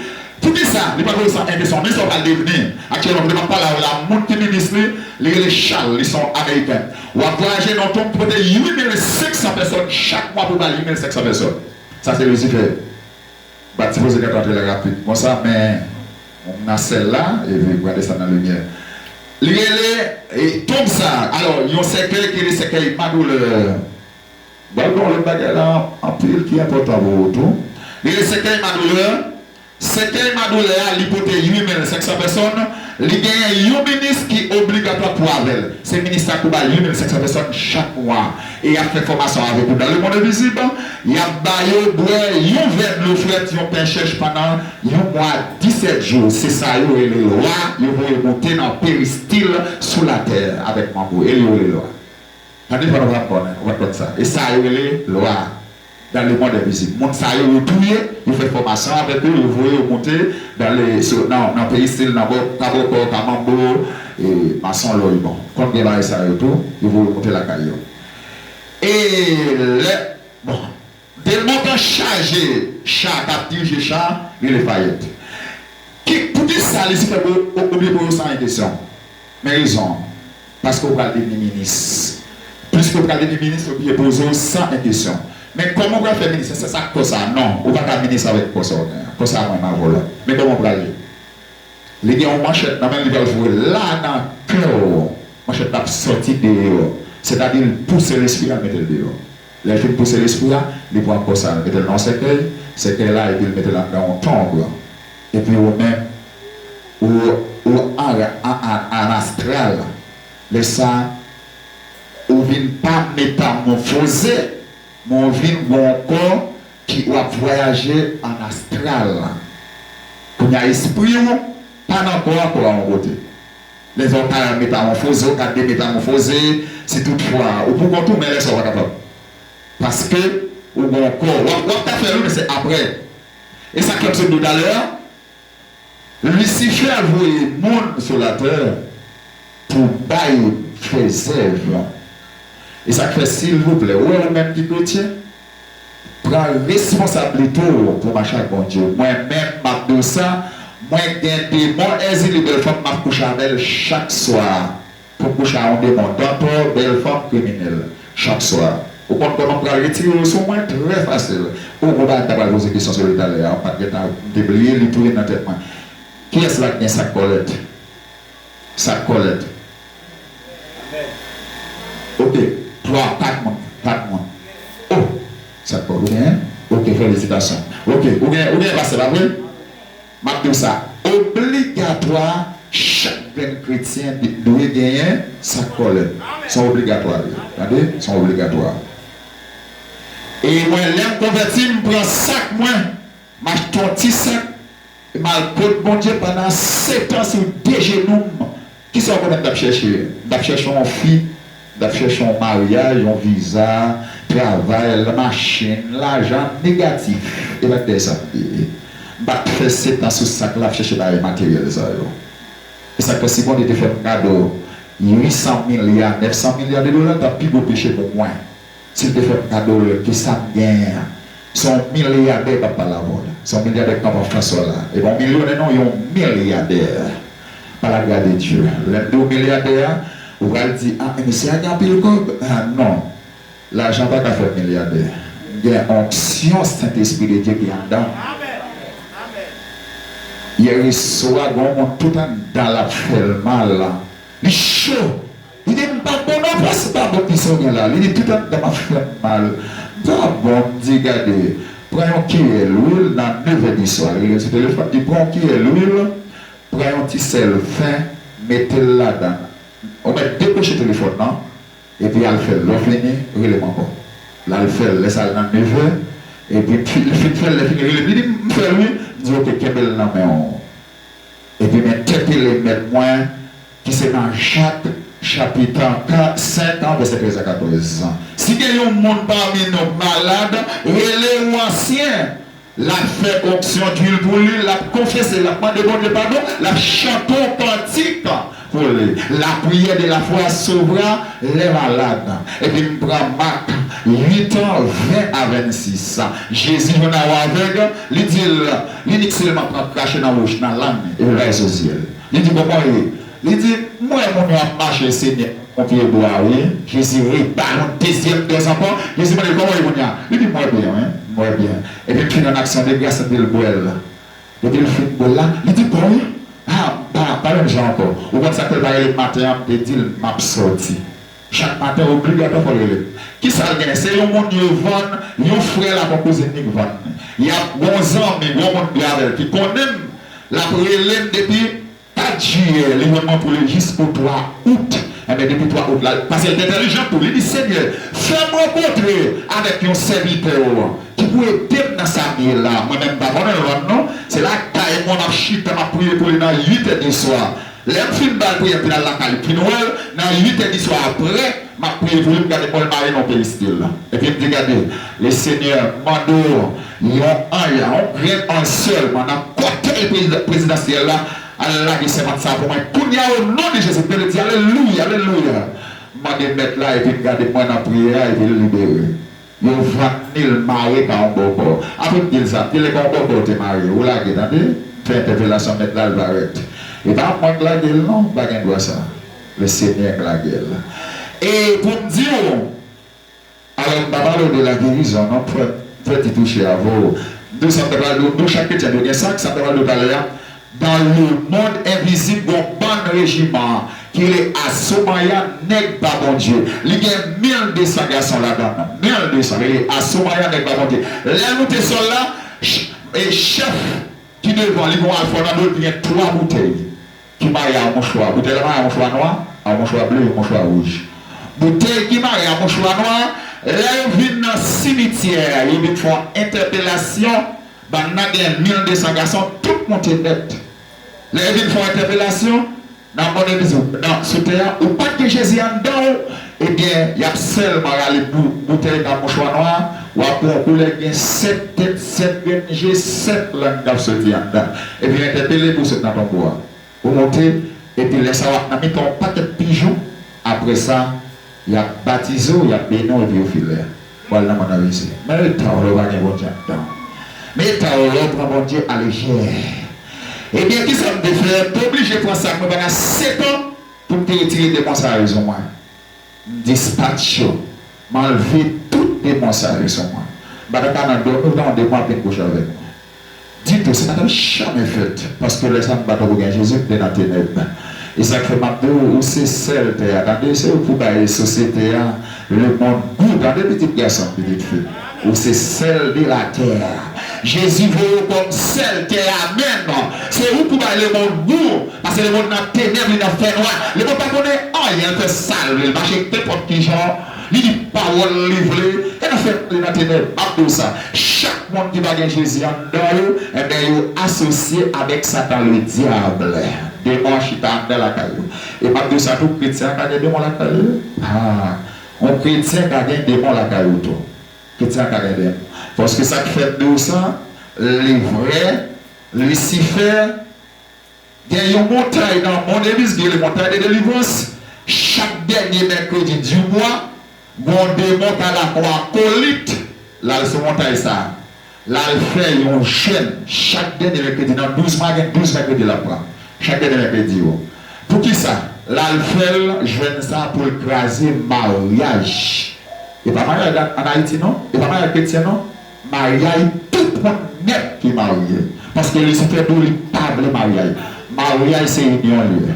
Poukisa li pa poze san en kesyon? Men sa w pral devni. Aktyèlman, kote m ap pale avè w la, moun ki minis li, li rele Charles, li se yon Ameriken. W ap vwayaje nan yon tonm ki pote uit mil senk san pèsòn chak mwa pou bay uit mil senk san pèsòn. Sa se Lisifè. M pa t sipoze gentan antre la rapid konsa, men m nan syèl la, epi m pral desann nan limyè. Li rele, e, tonm sa, alò, yon sèkèy ki rele sèkèy madoulè. M pral ba w lòt bagay la, anpil ki enpòtan pou ou tou. Li rele sèkèy madoulè. Sèkèy madoulè a, li pote uit mil senk san pèsòn. Li genyen yon minis ki obligatwa pou avè l. Se minis sa k pou ba l uit mil senk san pèsòn chak mwa. E y ap fè fòmasyon avèk ou dans le monde invisible. Y ap ba yo bwè yon vè dlo frèt, yon pen chèch pandan yon mwa, disèt jou. Se sa yo rele lwa. Yo voye monte nan peristil sou latè avèk manbo. E yo rele lwa. Tande, fò nou pa konn, ou pa konn sa. E sa yo rele lwa dans le monde invisible. Moun sa yo, yo touye, yo fè fòmasyon avèk yo, yo voye yo monte dans le, so, nan, nan peristil, nan bò, ka bòkò, ka manbo, e mason lòy, bon. Konn gen bagay sa yo tou, yo voye yo monte lakay yo. E lè, bon, Delmontan chaje cha k ap dirije cha, rele Fayèt. Ki, poukisa Lisifè o-, o-, obliye poze w san en kesyon? Men rezon an. Paske w pral devni minis. Pliske w pral devni minis, yo obliye poze w san en kesyon. Men kòman w pral fè minis? Se sa k kò sa? Non, ou pa ka minis avèk kò sa w gen an. Kò sa mwen m avè w la. Men kòman w pral ye? Li gen yon manchèt nan men l, li pral foure la nan kè w. Manchèt la ap sòti deyò. Sètadi, l pouse lespri a, l mete l deyò. Lè l fin pouse lespri a, li pran kò sa, l mete l nan yon sèkèy, sèkèy la, epi l mete l anndan yon tonb. Epi ou menm, ou, ou an, an, an, an astral. Lè sa, ou vin pa metamòfoze, men w vin gen yon kò ki w ap vwayaje an astral. Kounye a, espri w pa nan kò a, kò a yon kote. Lè sa w ka metamòfoze, w ka demetamòfoze, si toutfwa ou poukont ou, men lè sa w pa kapab. Paske ou gen yon kò. W ap, w ap ka fè l, wi, men se apre. E sa k fè m sot di w talè a, Lisifè voye moun sou latè pou bay, fè zèv. E sa k fè, silvouplè, ou wè, ou menm ki kretyen, pran responsablite w pou mache ak Bondye. Mwen menm, m ap di w sa, mwen gen demon Èzili Bèlfanm, m ap kouche avè l chak swa. Pou m kouche a yon demon dantò, bèl fanm, kriminèl, chak swa. Ou konn kòman m pral retire yo sou mwen? Trè fasil. Ou gon bagay m ta pral poze kesyon sou li talè a, m pa t gentan, m te bliye, li touye nan tèt mwen. Kiyès la k gen sak kòlèt? Sak kòlèt. Ok, twa, kat moun, kat moun. Oh, sak kòlèt, ou genyen? Ok, felisitasyon. Ok, ou gen, ou gen pastè, pa vre? M ap di w sa, obligatwa, chak grenn kretyen de-, dwe genyen sak kòlèt. Se yon obligatwa, li. Tande? Se yon obligatwa. E mwen, lè m konvèti, m pran sak mwen, m achte yon ti sak, e m al kot Bondye pandan sèt an sou de jenou m. Kisa w konnen m t ap chèche? M t ap chèche yon fi, m t ap chèche yon maryaj, yon viza, travay, machin, lajan negatif. E pa t dèyè sa m te ye. M pa t fè sèt an sou sak la ap chèche bagay materyèl sa yo. E sa k fè si Bondye te fè m kado uit san milya, nèf san milya de dola, l t ap pi gwo peche pou mwen. Si l te fè m kado l, ki sa m genyen an? Se yon milyadè k ap pale avè w la. Se yon milyadè k kanpe anfas w la. E pa yon milyonè non, yon milyadè. Par la grâce de Dieu. Lè m di w milyadè a, ou pral di, "Ah, men mesye a gen anpil kòb." Ah, non. Lajan pa ka fè m milyadè. M gen onksyon Sentespri de Dye ki anndan m. Yèreswa, gen yon moun tout anndan l ap fè l mal. Li cho. Li di, "M pa bon non, pastè, m pa bon, kisa w gen la?" Li di, "Tout anndan m ap fè m mal." M di, "A bon?" M di, "Gade, pran yon kiyè lwil nan nevè di swa." Li rele sou telefòn, li pran yon kiyè lwil, pran yon ti sèl fen, mete l ladan. Ou mèt dekwoche telefòn nan, epi al fè l. Lè w fini, rele m ankò. L al fè l, lè sa a l nan nevè, epi li fin, li fin fè l, lè fini rele m, li di, "M fè l wi." M di, "Ok, kenbe l nan men w." Epi m entèpele mèt mwen, ki se nan Jak, chapit senk, vèsè trèz a katòz. Si gen yon moun pami nou k malad, rele yon ansyen. L ap fè onksyon dwil pou li, l ap konfese, l ap mande Bondye padon, l ap chante yon kantik pou li. La prière de la foi sauvera les malades. Epi m pran Mak uit, ven a vennsis. Jezi jwenn yon avèg, li di l, li nik sèlman pran krache nan wouch, nan lang, epi l rache sou zye l. Li di, kòman w ye? Li di, m wè moun yo ap mache, Senyè, yon pye bwa, wi. Jezi reba yon dezyèm dòz ankò. Jezi mande l, kòman w ye kounye a? Li di, m wè byen, wi, m wè byen. Epi l fin yon aksyon de gras, epi l bwè l. Epi l fin bwè l la, li di, bon, wi. A, m pa, pa menm jan ankò. Ou konn sa k fè l pa rele m maten an, m te di l m ap sòti. Chak maten, obligatwa fò l rele m. Kisa l genyen? Se yon moun yo vann, yon frè l ak yon kouzin li k vann li. Y ap gon zanmi, gon moun ki avè l, ki konnen m, l ap rele m depi kat jiyè, li jwenn mwen pou li jis pou twa out. Enben, depi twa out la, paske l te entèlijan tou, li di, Senyè, fè m rankontre avèk yon sèvitè w ki pou ede m nan sa m ye la. Mwen menm, m pa konnen l vann non. Se lakay mwen, m ap chita, m ap priye pou li nan uit è di swa. Lè m fin ba l priyè, m vin al lakay li, fin wè l, nan uit è di swa apre, m ap priye pou li, m gade mwen, l mare nan peristil. Epi m di, gade, Lesenyè mande w yon anj, yon grenn anj sèlman, nan kòtèy prezidansyèl la, al lage sèmant sa pou mwen. Kounye a, o non de Jezi, m te di, alelouya, alelouya. M mande mèt la, epi m gade mwen nan priyè a, epi l libere. Yo vann li, l mare ka yon bòkò. Apre m di l sa, m di l, e ka yon bòkò w te mare, ou lage, tande? M fè entèpelasyon mèt la, l parèt. E pa mwen k lage l non, m pa gen dwa sa. Lesenyè k lage l. E pou m di w, alò, m pa pale w de lagerizon non, m fè, m fè ti touche avè w. M di w sa m ta pral di w, nou chak kretyen nou gen sa, sa m ta pral di w talè a. Dans le monde invisible, gon bann rejiman ki rele Asomaya Nèg pa Bondye. Li gen mil de san gason ladan l. Mil de san, rele Asomaya Nèg pa Bondye. Lè l moute sòl la, ch-, e chèf ki devan li, gon alfò nan do l ki gen twa boutèy ki mare a mouchwa. Boutèy la mare a mouchwa nwa, a mouchwa ble, yon mouchwa wouj. Boutèy ki mare a mouchwa nwa, lè yo vin nan simityè a, yo vin fè yon entèpelasyon, bann nan gen mil de san gason, tout moute nèt. Lè yo vin fè yon entèpelasyon, nan mòn envizib, nan, sou tè a, ou pa t gen Jezi anndan w, ebyen, y ap sèlman rale bou-, boutèy nan mouchwa nwa, w ap wè yon koulè gen sèt tèt, sèt grenn je, sèt lang k ap soti anndan. Epi yo entèpele pou w sot nan tonbo a. Ou monte, epi lè sa w ap nan mitan yon pakèt pijon, apre sa, y ap batize w, y ap beni w, epi yo file. W al nan mòn nan vizye. Men eta w lè w pa gen Bondye anndan w. Men eta w lè w pran Bondye alejè. Ebyen, kisa m te fè? M te oblije pran sa k mwen pandan sèt an pou m te retire demon sa yo sou mwen. M dispatch yo. M anlve tout demon sa yo sou mwen. M pa ta ka nan dòmi, otan yon demon ap vin kouche avèk mwen. Ditou, sa pa t ap janmen fèt. Paske lè sa m pa t gen Jezi, m te nan tenèb. E sa k fè m ap di w, ou se sèl tè a. Tande, se ou pou bay sosyete a, lemonn gou. Tande, pitit gason m, pitit fi m. Ou se sèl de latè a. Jezi voye w kòm sèl tè a menm. Se ou pou bay lemonn gou. Paske lemonn nan tenèb, li nan fènwa. Lemonn pa konnen anyen, l fè sa l vle, l mache nenpòt ki jan, li di pawòl li vle, e nan fèt li nan tenèb. M ap di w sa, chak moun ki pa gen Jezi anndan yo, enben, yo asosye avèk Satan Ledyab. Demon an chita anndan lakay yo. E m ap di w sa tou, kretyen an ka gen demon lakay li. Ah, yon kretyen ka gen demon lakay ou tou. Kretyen an ka gen demon. Paske sa k fè m di w sa, li vrè, Lisifè, gen yon montay nan mond envizib ki rele montay de delivrans. Chak dènye mèkredi di mwa, gon demon k al ak yon akolit, l al sou montay sa a. L al fè yon jèn chak dènye mèkredi nan douz mwa, gen douz mèkredi l ap pran. Chak dènye mèkredi yo. Poukisa? L al fè l, jèn sa a, pou l kraze maryaj. E pa maryaj an, an Ayiti non, e pa maryaj kretyen non. Maryaj tout moun nèt ki marye. Paske Lisifè di w li pa vle maryaj. Maryaj se inyon li ye.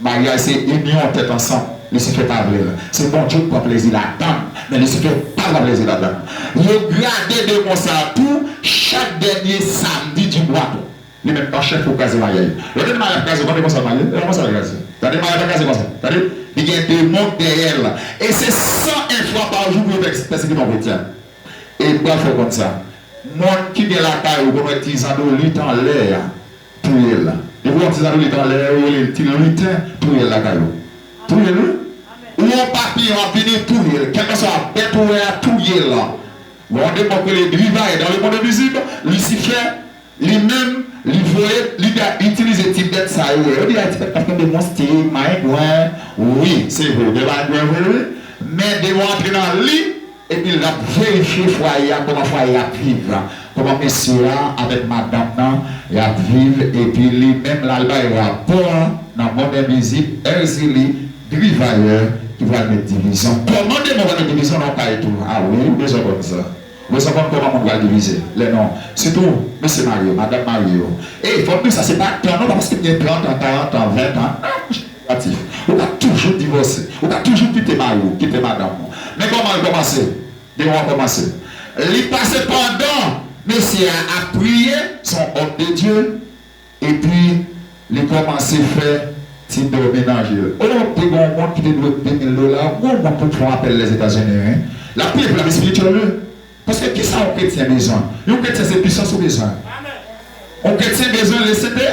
Maryaj se inyon tèt ansanm. Lisifè pa vle l. Se Bondye k pran plezi ladan l. Men Lisifè pa pran plezi ladan l. Yo grade demon sa a tou chak dènye samdi di mwa tou. Li menm nan chèf pou kraze maryaj. Lè w tande maryaj kraze, w konn konsa l maryaj? E pa konsa l kraze. Tande, maryaj pa kraze konsa. Tande, li gen demon k dèyè l. E se san enfran pa jou pou yo pèsekite yon kretyen. E m pral fè w konn sa. Moun ki gen lakay ou konn wè ti zandolit anlè a, touye l. Depi w wè ti zandolit anlè a, yo rele l ti liten, touye l lakay ou. Touye l, wi. Ou wè yon papyon ap vini, touye l. Kèlkanswa bèt ou wè a, touye l. Gen yon demon ki rele Grivayè dans le monde invisible, Lisifè, li menm, li voye, li ka itilize ti bèt sa yo. Yo di, "A, ti bèt k ap fè demon, se ti mangwen." Wi, se vre, gen mangwen vre, wi. Men demon antre nan li, epi l ap verifye fwaye a, kòman fwaye a ap viv, kòman mesye a avèk madanm nan y ap viv, epi li menm l al bay rapò a nan mond envizib, Èzili Grivayè, ki pral met divizyon. Kòman demon pral met divizyon nan yon kay tou? A wi, ou bezwen konn sa. Ou bezwen konn kòman moun pral divize. Lè non, sitou mesye marye yo, madanm marye yo. E fò m di sa, se pa tan non, pa paske m gen trant an, karant an, ven an, non, negatif. Ou ka toujou divòse. Ou ka toujou kite mari w, kite madanm ou. Men kòman l kòmanse? Demon an kòmanse. Li pase pandan mesye a ap priye, se yon òm de Dye, epi li kòmanse fè ti dòmi nan je l. O, te gen yon moun ki te dwe de mil dola, gwo moun pou fè yon apèl Lèzetazini, wi. L ap priye pou l ap espirityèl, wi. Paske kisa yon kretyen bezwen? Yon kretyen se pisans ou bezwen. Yon kretyen bezwen le Sente,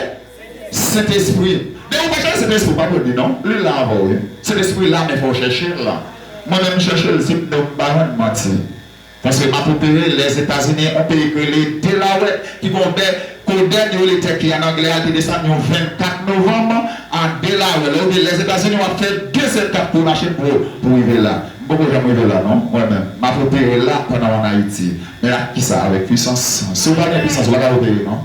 Sentespri. Depi ou pa chèche Sentespri, ou pa dwe ni non. Li la avè w, wi. Sentespri la, men fò w chèche l la. Mwen menm m chèche l, si m di w m pa jwenn manti. Paske m ap opere Lèzetazini, yon peyi ki rele Delaware, ki gon bè Kodèn yo le tèk li an anglè a te desann yon vennkat novanm an Delaware. Lè ou gen Lèzetazini, w ap fè de zèdkat pou w mache pou, pou w rive la. M poko janm rive la non, mwen menm. M ap opere la pandan w ann Ayiti. Men ak kisa? Avèk pisans. Si w pa gen pisans, ou pa ka opere non.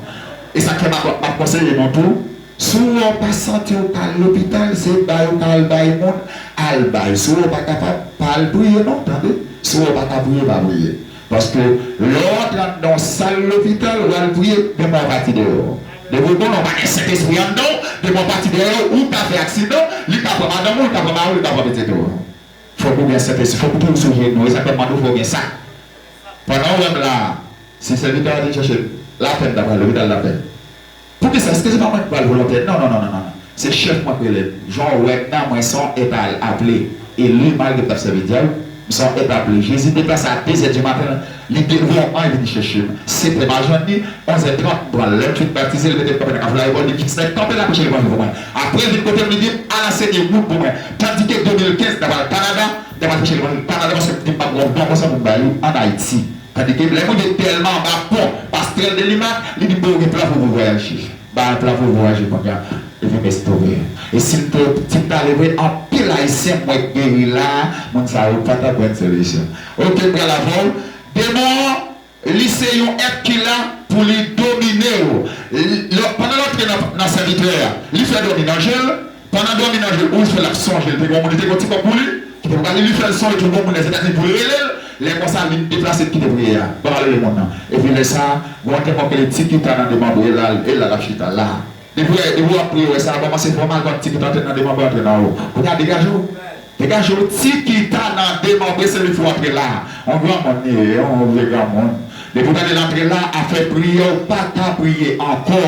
E sa k fè m ap, m ap konseye nou tou, si w wè w pa santi w ka al lopital, se bay ou ka al bay moun, al bay. Si w wè w pa kapab, pa al priye non, tande. Si w wè w pa ka priye, pa priye. Paske lè w antre anndan yon sal lopital, w al priye, demon an pati dèyè w. Depi w konnen w pa gen Sentespri anndan w, demon an pati dèyè w, ou ka fè aksidan, li ka pran madanm ou, li ka pran mari w, li ka pran pitit ou. Fòk ou gen Sentespri, fòk ou toujou sou jenou, e sa k fè m mande w fò w gen sa. Pandan w wè m la a, si sèvitè a te chèche lapè, m ta pral lopital lapè. Poukisa? Èske se pa mwen ki pral volontè? Non, non, non, non, non. Se chèf mwen k rele m. Jan w wè m nan, mwen se yon èt aple. Eli, malgre m t ap sèvi dyab, m se yon èt aple. Jezi deplase a dezè di maten, li te leve yon anj vin chèche m. Setè m al jwenn li, onzè trant m pran l. Lè m fin batize, li mete m kanpe nan kafou Larivòl, li di, "Kèt, kanpe la, preche levanjil pou mwen." Apre l vin kote m, li di m, "Al ansenye moun pou mwen." Tandike de mil kenz, m t ap al Kanada, m t ap al preche levanjil Kanada, paske m di m p ap gen yon bon konsèy pou m bay li ann Ayiti. Tandike lè m rive tèlman anba pon Pastè Delimak, li di m, "Bon, ou gen plan pou ou vwayaje." Ba yon plan pou vwayaje kounye a, epi m estore. E si m te, si m t ale vre, anpil Ayisyen m wè k geri la a, moun sa yo pa t ap jwenn solisyon. Oke, m pral avè w. Demon an, li se yon èt ki la pou li domine w. L-, lè, pandan l antre nan, nan sèvitè a, li fè dòmi nan je l. Pandan dòmi nan je l, ou fè l ap sonje l. Te gen yon moun, li te gen yon ti kòb pou li, ki te pou ba li, li fè l sonje tou, gon moun Lèzetazini pou l rele l. Lè konsa, li deplase, l kite priye a. Ban m al rele moun nan. Epi lè sa a, gon demon ki rele Tikita nan demanbre la, e la l ap chita la. Depi w, depi w ap priye, w wè sa a kòmanse fè w mal, kòm Tikita antre nan demanbre, antre nan ou. Kounye a, degaje w. Degaje w, Tikita nan demanbre, se li fè w antre la. Yon granmoun li ye, yon vye granmoun. Depi w tande l antre la, afè priyè, w pa ka priye ankò.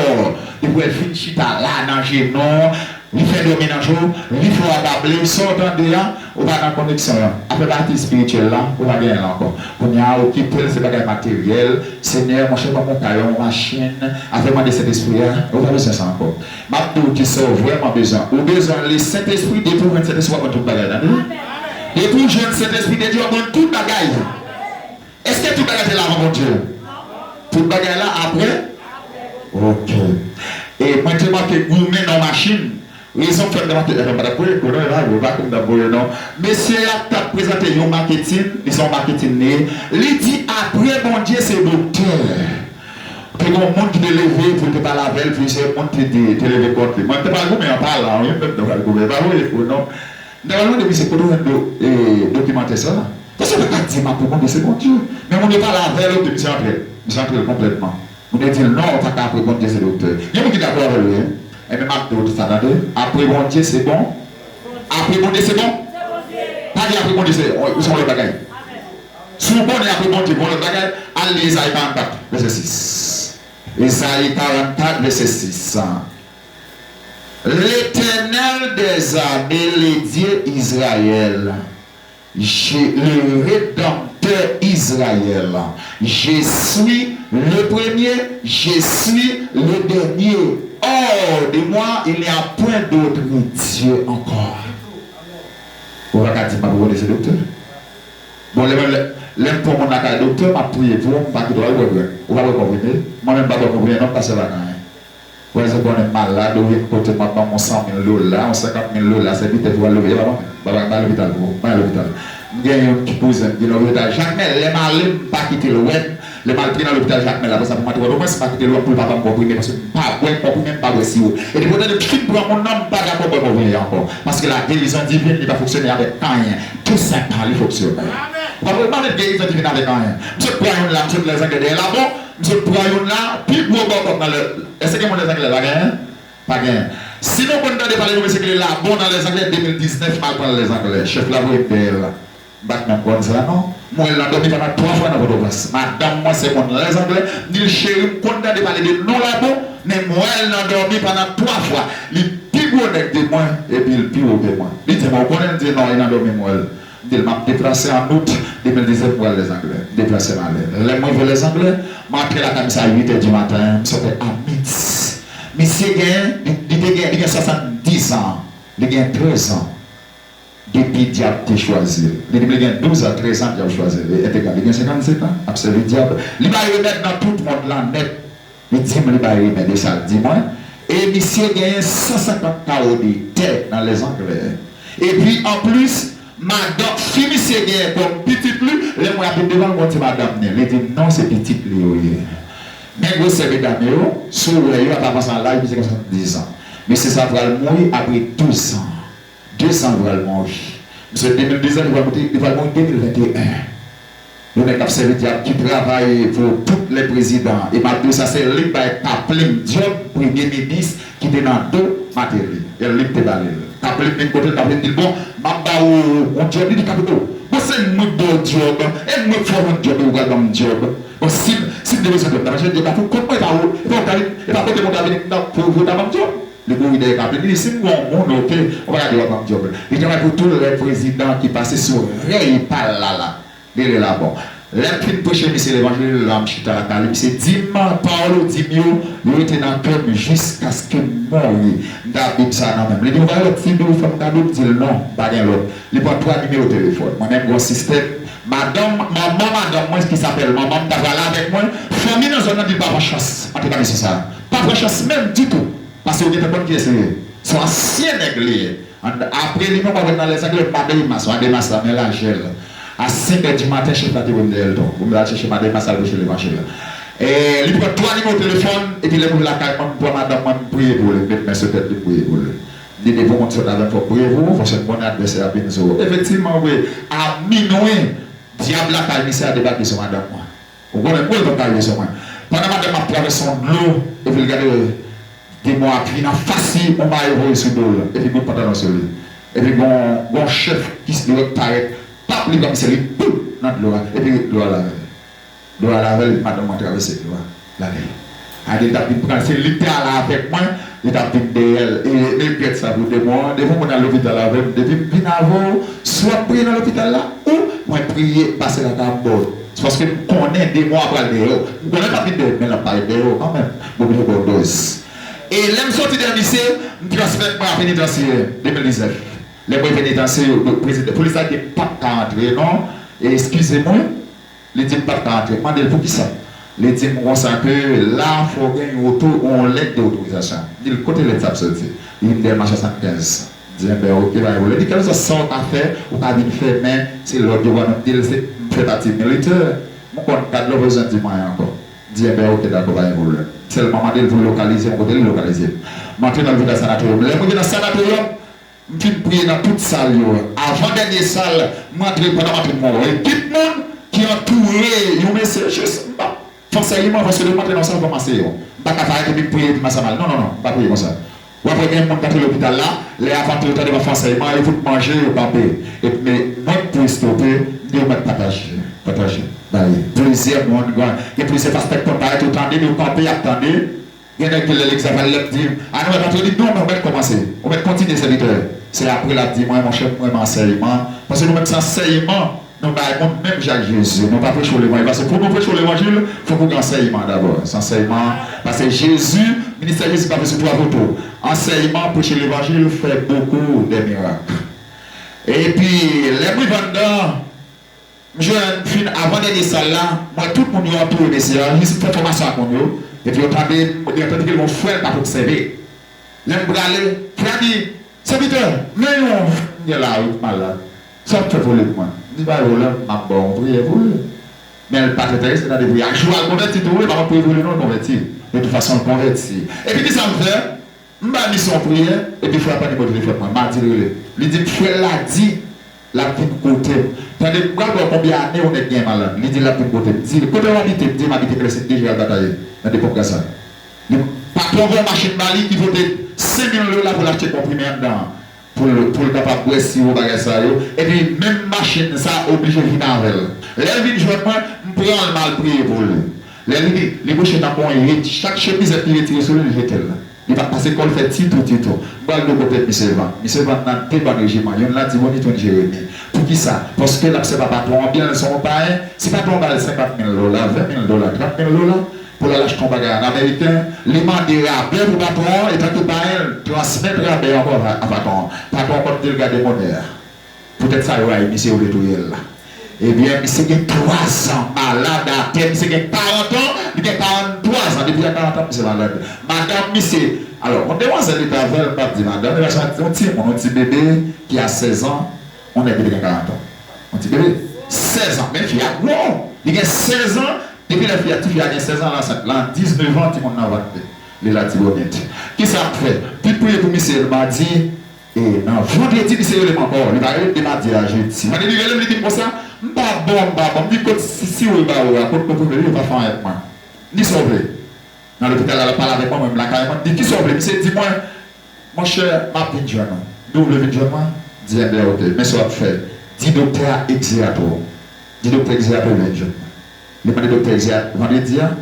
Depi w wè l fin chita la, nan jenou, li fè dòmi nan je w, li fè w akable, sa w tande a, ou pa nan koneksyon an. Afè pati espirityèl la, ou pa genyen l ankò. Kounye a, ou kite l, se bagay materyèl. Senyè, monchè, ban m yon kay, yon machin. Afè mande Sentespri a, ou pa bezwen sa ankò. M ap di w kisa w vrèman bezwen. Ou bezwen le Sentespri, depi w jwenn Sentespri, w ap jwenn tout bagay, tande? Depi w jwenn Sentespri de Dye, w ap jwenn tout bagay. Èske tout bagay te la avan Bondye? Tout bagay la apre? Oke. E mwen te manke goumen nan machin. Rezon k fè m te manke, m pa t ap voye kou non, la, yo pa konn m t ap voye non. Mesye a t ap prezante yon maketin, li se yon maketin li ye. Li di apre Bondye se doktè. Te gen yon moun ki te leve pou l te pale avè l, plizyè moun te, te, te leve kont li. Mwen, m te pral goumen an palan, wi, m menm te pral goumen, m pa voye kou non. M ta pral mande misye, "Kote w jwenn do-, e, dokimantè sa a?" Paske w pa ka di m apre Bondye se Bondye. Men moun yo pale avè l, oke, misye antre. Misye antre l konplètman. Moun yo di l, "Non, w pa ka apre Bondye se doktè." Gen moun ki dakò avè l, wi. Enben, m ap di w sa, tande. Apre Bondye se bon. Apre Bondye se bon. Pa gen apre Bondye se, se yon lòt bagay. Si w konnen apre Bondye, gen yon lòt bagay, al li Ezayi karannkat, vèsè sis. Ezayi karannkat, vèsè sis. L'Éternel des armées, le Dieu Israël, je, le Rédempteur Israël, je suis le premier, je suis le dernier. Hors de moi, il n'y a point d'autre Dieu encore. Di m pa pou konnen se doktè. Bon, lè, lè, lè m pran moun lakay doktè, m ap priye pou ou, m pa kite w al bwè grèg. Ou pa bwè konprime. Mwen menm m pa bwè konprime non, m pa sèvi ak anyen. Wè, se konnen m malad, ou vin kote m, w ap ban m yon san mil dola, yon senkant mil dola, sèvitè pou al lopital. E pa mwen menm, m pa, m pa lopital pou ou, m pa al lopital. M gen yon ti kouzen m ki nan lopital Jakmèl, lè m ale, m pa kite l wè m. Lè m al pran nan lopital Jakmèl, apre sa pou m antre Pòtoprens, m pa kite l wè m pou l pa ban m konprime, paske m pa bwè konprime, m pa bwè siwo. E depi w tande m fin pran moun nan, m pa dakò bwè konprime ankò. Paske la guérison divine, li pa fonksyone avèk anyen. Tou senpman, li fonksyone. Ou pa, ou pa met guérison divine avèk anyen. M sot pran youn la, m sot Lèzanglè dèyè Labon, m sot pran youn la, pi gwo bòbòt nan lè. Èske gen moun Lèzanglè la genyen? Pa genyen. Si nou konn tande pale nou mesye ki rele Labon nan Lèzanglè, de mil diznèf, m al pran l Lèzanglè. Chèf la voye m dèyè l la. M pa t menm konn sa non. M wè l nan dòmi pandan twa fwa nan Pòtoprens. Madanm mwen se moun Lèzanglè. M di l, cheri, m konn tande pale de non Labon, men m wè l nan dòmi pandan twa fwa. Li pi gwo nèg ke mwen, epi l pi wo ke mwen. Li di m, ou konnen? M di, non, e nan dòmi m wè l. M di l, m ap deplase an out de mil diznèf pou al Lèzanglè. M deplase m ale. Lè m rive Lèzanglè, m antre lakay misye a uit è di maten, m sot a midi. Misye gen, li, li te gen, li gen swasanndizan, li gen trèzan depi dyab te chwazi l. Li di m li gen douzan, trèzan dyab chwazi l. E entegra, li gen senkannsèt an, ap sèvi dyab. Li bay remèd nan tout mond lan nèt. Li di m li bay remèd, e sa l di mwen. E misye genyen san senkant kawo de tè nan Lèzanglè. Epi, anplis, madanm, fi misye genyen kòm pitit li, lè m wè apèn devan l, m di madanm ni. Li di m non, se pitit li yo ye. Men gwosè medam yo, si w wè yo ap avanse an laj, misye gen swasanndizan. Mesye sa pral mouri apre douzan. Dezan pral mouri. Misye de mil diznèf, li pral mouri, li pral mouri de mil venteyen. Yon nèg k ap sèvi dyab ki travay pou tout lè prezidan. E m ap di w sa, se li k bay Kaplim djòb, premye minis ki te nan do Mateli. E li k te ba li l. Kaplim vin kote l, Kaplim di l, bon, m ap ba ou yon djòb. Li di Kaplim, o, bon, se mwen k ba w djòb, e mwen k fè w jwenn djòb, e ou pral ban m djòb. Bon, si, si m te bezwen djòb, m ta chèche djòb la pou kont mwen, e pa ou, e pa ou ta vin, e pa kote moun ta vin pou, pou ta ban m djòb. Li kouri dèyè Kaplim, li di, si m gon moun, oke, ou pa ka di w ap ban m djòb. Li travay pou tou lè prezidan ki pase sou rèy pa l la la. Li rele Labon. Lè m fin preche misye levanjil la, m chita lakay li, misye di m pawòl ou di m yo, yo rete nan kè m jiskaske m mouri. M ta Bib sa nan men m. Li di, ou pa gen lòt figi ou fè m kado? M di l, non, m pa gen lòt. Li pran twa nimewo telefòn. Mwen menm, gon sistèm. Madanm, manman madanm mwen, ki sapèl manman m, ta pral avèk mwen. Fanmi nan zòn nan di l pa pran chans antre nan mesye sa. Pa pran chans menm ditou. Paske yo gentan konn kiyès li ye. Se yon ansyen nèg li ye. An, apre li, nou pa wè l nan Lèzanglè, Madeymas, Madeymas la, men lajè l. A senk è di maten, chèf la te voye m dèyè l tou. Pou m al chèche Madeymas, al preche levanjil la. E, li pran twa nimewo telefòn, epi lè m rive lakay mwen, m pran madanm mwen, m priye pou li, m met men sou tèt li, m priye pou li. M di, depi yon moun sot avè m, fòk m priye pou ou, paske m konnen advèsè a ap vin sou ou. Efektivman, vre, a minwi, dyab lakay misye a debake sou madanm mwen. Ou konnen, m konnen l pa t ka rive sou mwen. Pandan madanm ap travèse yon dlo, epi l gade demon ap vin anfas li, yon mayo voye sou do l, epi bout pantalon sou li. Epi gon, gon chèf ki li wè k parèt, pap, li pran misye, li boum nan dlo a, epi dlo a lave l. Dlo a lave l, epi madanm mwen travèse dlo a, lave l. Gade, li t ap vin pran l, se li k te ale avèk mwen, li t ap vin dèyè l. E negrèt sa pou demon an, depi yon moun al lopital avè m, depi m vin avè w, si w ap priye nan lopital la, ou mwen priye, m pase lakay m ba w. Se paske m konnen demon an pral dèyè w. M konnen l p ap vin dèyè m, men l ap parèt dèyè w kanmenm. M oblije ba w dòz. E lè m soti dèyè misye, m transfè, m pral penitansye de mil diznèf. Lè m rive penitansye, yo, prezidan, polis la di m p ap ka antre non. E eskize mwen, li di m p ap ka antre. M mande l poukisa. Li di m konsa ke la fò w gen yon oto, yon lèt de otorizasyon. M di l kote lèt sa ap soti. Li di m dèyè Mache swasannkenz. M di enben oke, pa gen pwoblèm. Li di kèlkeswa sa w ka fè, ou ka vin fè, men se lòd yo ban nou. M di l se, m fè pati militè. M konn kad la, ou pa bezwen di m anyen ankò. M di enben oke, dakò, pa gen pwoblèm. Sèlman mande l pou l lokalize m kote li lokalize m. M antre nan lopital Sanatoryo. Lè m rive nan Sanatoryo, m fin priye nan tout sal yo. Avan dènye sal, m rantre, pandan m antre, m wè yon ekip moun ki antoure yon mesye jis, m pa fè ansèyman, paske lè m antre nan yon sal, fò m anseye yo. M pa ka parèt epi m priye epi m ap sa mal. Non, non, non, m pa priye konsa. W ap wè gen moun k antre lopital la, lè y ap antre, yo tande m ap fè ansèyman, yo fout manje, yo kanpe. Epi men mwen k pou estope, m di yo mèt pataje, pataje, bay plizyè moun, gen plizyè pastè k konn parèt, yo tande m, yo kanpe, y ap tande. Gen nèg ki lè legzanp al lè m di, a nou mèt antre, li di non, men ou mèt kòmanse. Ou mèt kontinye sèvitè. Se apre l ap di mwen, monchè, m renmen ansèyman. Paske nou menm se ansèyman nou bay moun menm jan ak Jezi. Nou pa preche w levanjil. Paske pou nou preche w levanjil, fòk ou gen ansèyman dabò. Se ansèyman. Paske Jezi, ministè Jezi pa fè sou twa poto. Ansèyman, preche levanjil, fè bokou de mirak. Epi, lè m rive anndan, m jwenn fin avan dènye sal la, m wè tout moun yo antoure mesye a, jis m fè fòmasyon ak moun yo, epi yo tande, yo tande ke l gon frè l pa t obsève. Lè m prale, frè a di, "Sèvitè, men yon moun gen la wi ki malad. Sa w ap fè pou li pou mwen?" M di, "Pa gen pwoblèm, m ap ba w yon priyè pou li." Men l pa t enterese nan de priyè. Jou a l konvèti tou, wi, pa konn priye pou li non, l konvèti. De tout fason, l konvèti. Epi kisa m fè? M bay misye yon priyè, epi frè a pa nimewo telefòn mwen. M a di l rele. Li di m, "Frè la di l ap vin kote m." Tande, m pral ba w konbyen ane yon nèg gen malad. Li di l ap vin kote m. M di, "Kote w abite?" M di, "M abite Klèsin de Jeral Bataye, nan Depon Gaz la." Li, patwon voye machin ba li ki pote senk mil dola pou l achte konprime anndan an. Pou l, pou l kapab bwè siwo bagay sa yo. Epi menm machin sa oblije vin avè l. Lè l vin jwenn mwen, m pran l, m al priye pou li. Lè li, li kouche nan pon, li, chak chemizèt li retire sou li, li jete l. Li pa t pase kò l fè titou, titou. M pral di w kote misye vann. Misye vann nan de bann rejiman. Youn Latibonit, youn Jeremi. Poukisa? Paske l ap sèvi a patwon an byen, l se yon payen. Si patwon an ba l senkant mil dola, ven mil dola, trant mil dola, pou l al achte yon bagay ann ameriken, li mande rabè pou patwon an, etanke payen, l transmèt rabè an ankò a, a patwon an. Patwon an konn di l gade monè a. Poutèt sa yo rayi misye, yo vle touye l la. Ebyen, misye gen twa zan malad atè, misye gen karant an, li gen karanntwa zan, depi a karant an misye malad. Madanm misye, alò, yon demwazèl li t avè l, m p ap di madanm, li pa se yon timoun, yon ti bebe ki a sèz an, yon nèg ki te gen karant an. Yon ti bebe, sèz an, men fi a gwo, li gen sèz an, depi lè fi a, ti fi a gen sèz an, l ansent, l a diznèf an, timoun nan vant li, li Latibonit. Kisa m fè? Pit priye pou misye, l madi, E nan vandredi, misye rele m ankò. Li pa rele m de madi a jedi. Vandredi, li rele m, li di m konsa, "M pa bon, m pa bon." M di, "Kot si, si w ba ou a, kot konprime yo, yo pa fè anyen pou mwen." M di, "Sa w vle?" Nan lopital la, l ap pale avèk mwen, mwen menm lakay mwen. M di, "Kisa w vle?" Misye di mwen, "Monchè, m ap vin jwenn ou." M di, "Ou vle vin jwenn mwen?" M di, "Enben, oke, men sa w ap fè. Di doktè a egzeyate w." Di doktè egzeyate w vin jwenn mwen. Li mande doktè egzeyate vandredi a.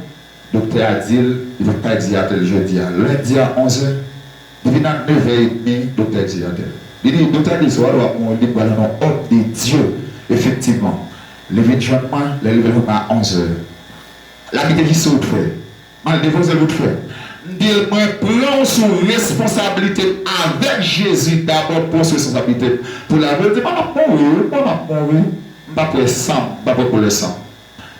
Doktè a di l, li pa t ka egzeyate l jodi a. Lendi a onzè, depi nan nevè edmi, doktè egzeyate l. Li di, doktè a di, "Sou a, w ap mouri," li di, "Pral nan yon òd de Dye." Efektivman, li vin jwenn mwen, lè li vin jwenn mwen a onzè. L abite jis sou wout frè. Mwen depoze l wout frè. M di l, "Mwen pran w sou responsablite m avèk Jezi dabò, pran w sou responsablite m." Pou l al, li di, "Mwen m ap mouri, wi, mwen m ap mouri. M p ap wè san m, m p ap wè koulè san m."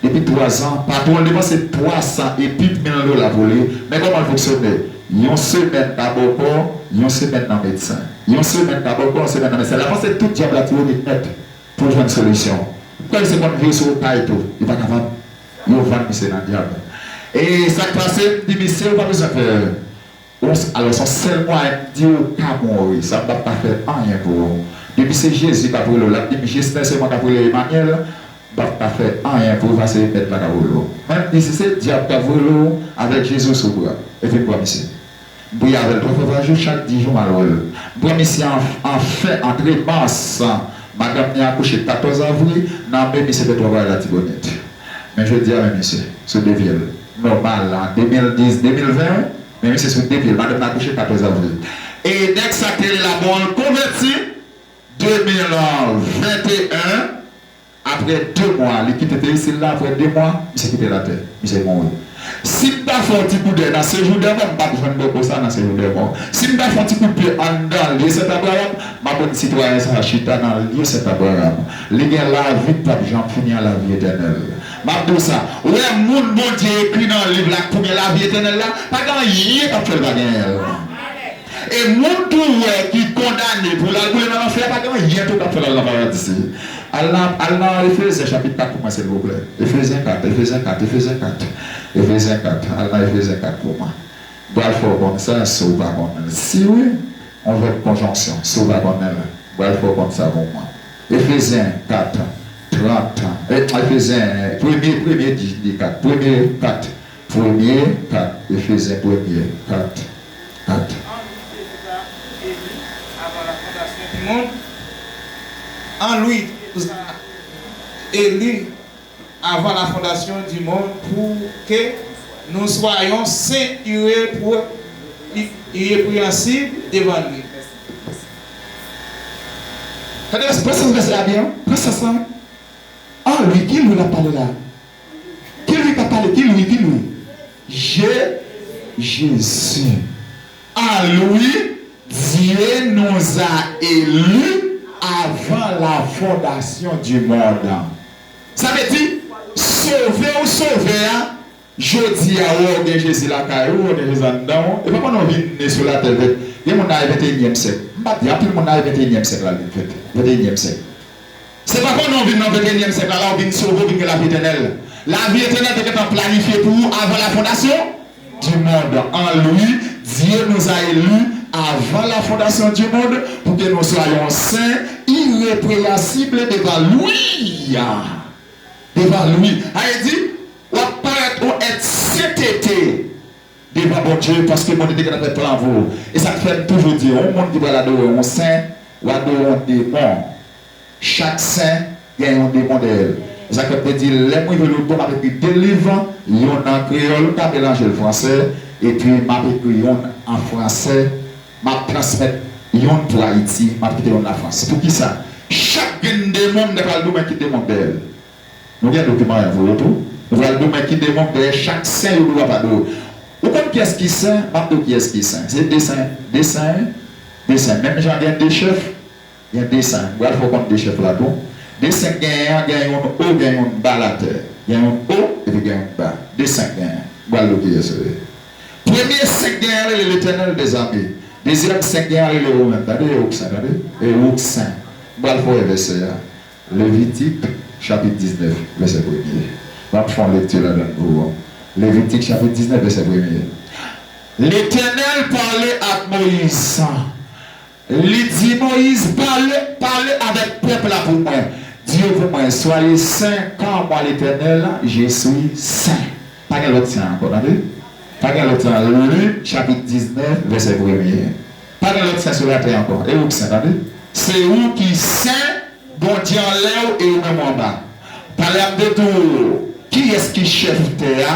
Depi twa zan, patwon l depanse twa san epi mil dola pou li. Men kòman l fonksyone? Yon semèn nan bòkò, yon semèn nan medsen. Yon semèn nan bòkò, yon semèn nan medsen. L avanse tout dyab Latibonit nèt pou l jwenn solisyon. M kwè misye konn vire sou okay tou. Li pa kapab. Yo vann misye nan dyab. E sa k pase, m di misye, ou pa bezwen pè. Ou, alò, se yon sèl mwayen m di ou ka mouri. Sa m p ap ka fè anyen pou ou. Depi se Jezi k ap rele w, l ap di m, Jesnè se mwen k ap rele Emanyèl, m p ap ka fè anyen pou ou, paske mèt la k ap rele w. Mwen, m di, si se dyab k ap rele w, avèk Jezi w sou bra. Epi m pran misye. M priye avè l twa fwa pa jou, chak dis jou m al wè l. M pran misye an, an fen, antre mas. Madanm ni akouche katòz avri, nan men misye fè twa bagay Latibonit. Men jodi a, men misye, sou de pye l. Nòmal, an de mil dis, de mil ven, wi. Men misye sou de pye l. Madanm nan akouche katòz avri. E nèg sa k te rele la bon an konvèti de mil venteyen. Apre de mwa, li kite peyi sil la, apre de mwa, misye kite latè. Misye mouri. Si m ta fè yon ti koudèy nan sejou dèmò, m p ap jwenn bòkò sa nan sejou dèmò. Si m ta fè yon ti kout pye anndan lye Sent Abraram, m ap wè sitwayen sa a chita nan lye Sent Abraram. Li gen lavi k p ap janm fini an, lavi etènèl. M ap di w sa, ou wè moun Bondye ekri nan liv la pou gen lavi etènèl la, pa gen anyen k ap fè l pa genyen l. E moun tou wè ki kondane pou l al boule nan lanfè a, pa gen anyen tou k ap fè l al nan paradi. Al nan, al nan Efezyen chapit kat pou mwen, silvouplè. Efezyen kat, Efezyen kat, Efezyen kat. Efezyen kat. Al nan Efezyen kat pou mwen. M pral fè w konn sa, si w pa konnen l. Si wi, yon vèb konjonksyon, si w pa konnen l. M pral fè w konn sa pou mwen. Efezyen kat, trant. E, Efezyen, premye, premye di, di kat. Premye kat. Premye kat. Efezyen premye kat. Kat. An lui Dieu nous a élus avant la fondation du monde. En lui Dieu nous a élus avant la fondation du monde pour que nous soyons saints, irrépro-, i-, irrépréhensibles devant lui. Tande, pran sans vèsè a byen, pran sans lan. An lui, ki lui l ap pale la? Ki lui k ap pale? Ki lui, ki lui? Je, Jezi. En lui, Dieu nous a élus avant la fondation du monde. Sa vle di, sove w sove a, jodi a, ou gen Jezi lakay ou, ou gen Jezi anndan ou, e pa pandan w vin ne sou latè, gen moun nan e venteyinyèm syèk. M pa di anpil moun nan e venteyinyèm syèk la l vin fèt. Venteyinyèm syèk. Se pa pandan w vin nan venteyinyèm syèk la, la w vin sove, w vin gen lavi etènèl. Lavi etènèl te gentan planifye pou ou avan la fondasyon du monde. En lui, Dieu nous a élus avant la fondation du monde pour que nous soyons saints, irrépréhensibles devant lui. Devant lui. Sa vle di, w ap parèt yon èt sentete devan Bondye, paske Bondye te gentan fè plan pou ou. E sa k fè m toujou di, yon moun ki pral adore yon sen, w adore yon demon. Chak sen gen yon demon dèyè l. E sa k fè m te di, lè m rive lòtbò, m ap ekri de liv, youn an kreyòl, m ka melanje l fransè, epi m ap ekri youn an fransè, m ap transmèt youn pou Ayiti, m ap kite youn Lafrans. Poukisa? Chak grenn demon, m te pral di w men ki demon k dèyè l. Nou gen dokiman an, voye tou. Nou pral di w men ki demon k dèyè chak sen yo dwe ap adore. Ou konn kiyès ki sen? M ap di w kiyès ki sen. Se de sen, de sen, de sen. Menm jan gen de chèf, gen de sen. M pral fè w konn de chèf la tou. De sen k genyen an, gen youn o, gen youn ba latè. Gen youn o, epi gen youn ba. De sen k genyen. M pral di w kiyès yo ye. Premye sen k genyen an rele Letènèl dèzame. Dezyèm sen k genyen an rele ou menm. Tande, e ou k sen, tande. E ou k sen. M pral fè w wè vèsè a. Levitik, chapit diznèf, vèsè premye. M ap fè yon lekti ladan pou ou. Levitik, chapit diznèf, vèsè premye. Letènèl pale ak Moyiz. Li di Moyiz, pale, pale avèk pèp la pou mwen. Di yo pou mwen, soyez saints, car moi, l'Éternel, je suis saint. Pa gen lòt sen ankò, tande. Pa gen lòt sen. Lik, chapit diznèf, vèsè premye. Pa gen lòt sen sou latè ankò. E ou k sen, tande. Se ou ki sen, Bondye anlè w e ou menm w anba. Talè a m te di w, kiyès ki chèf tè a?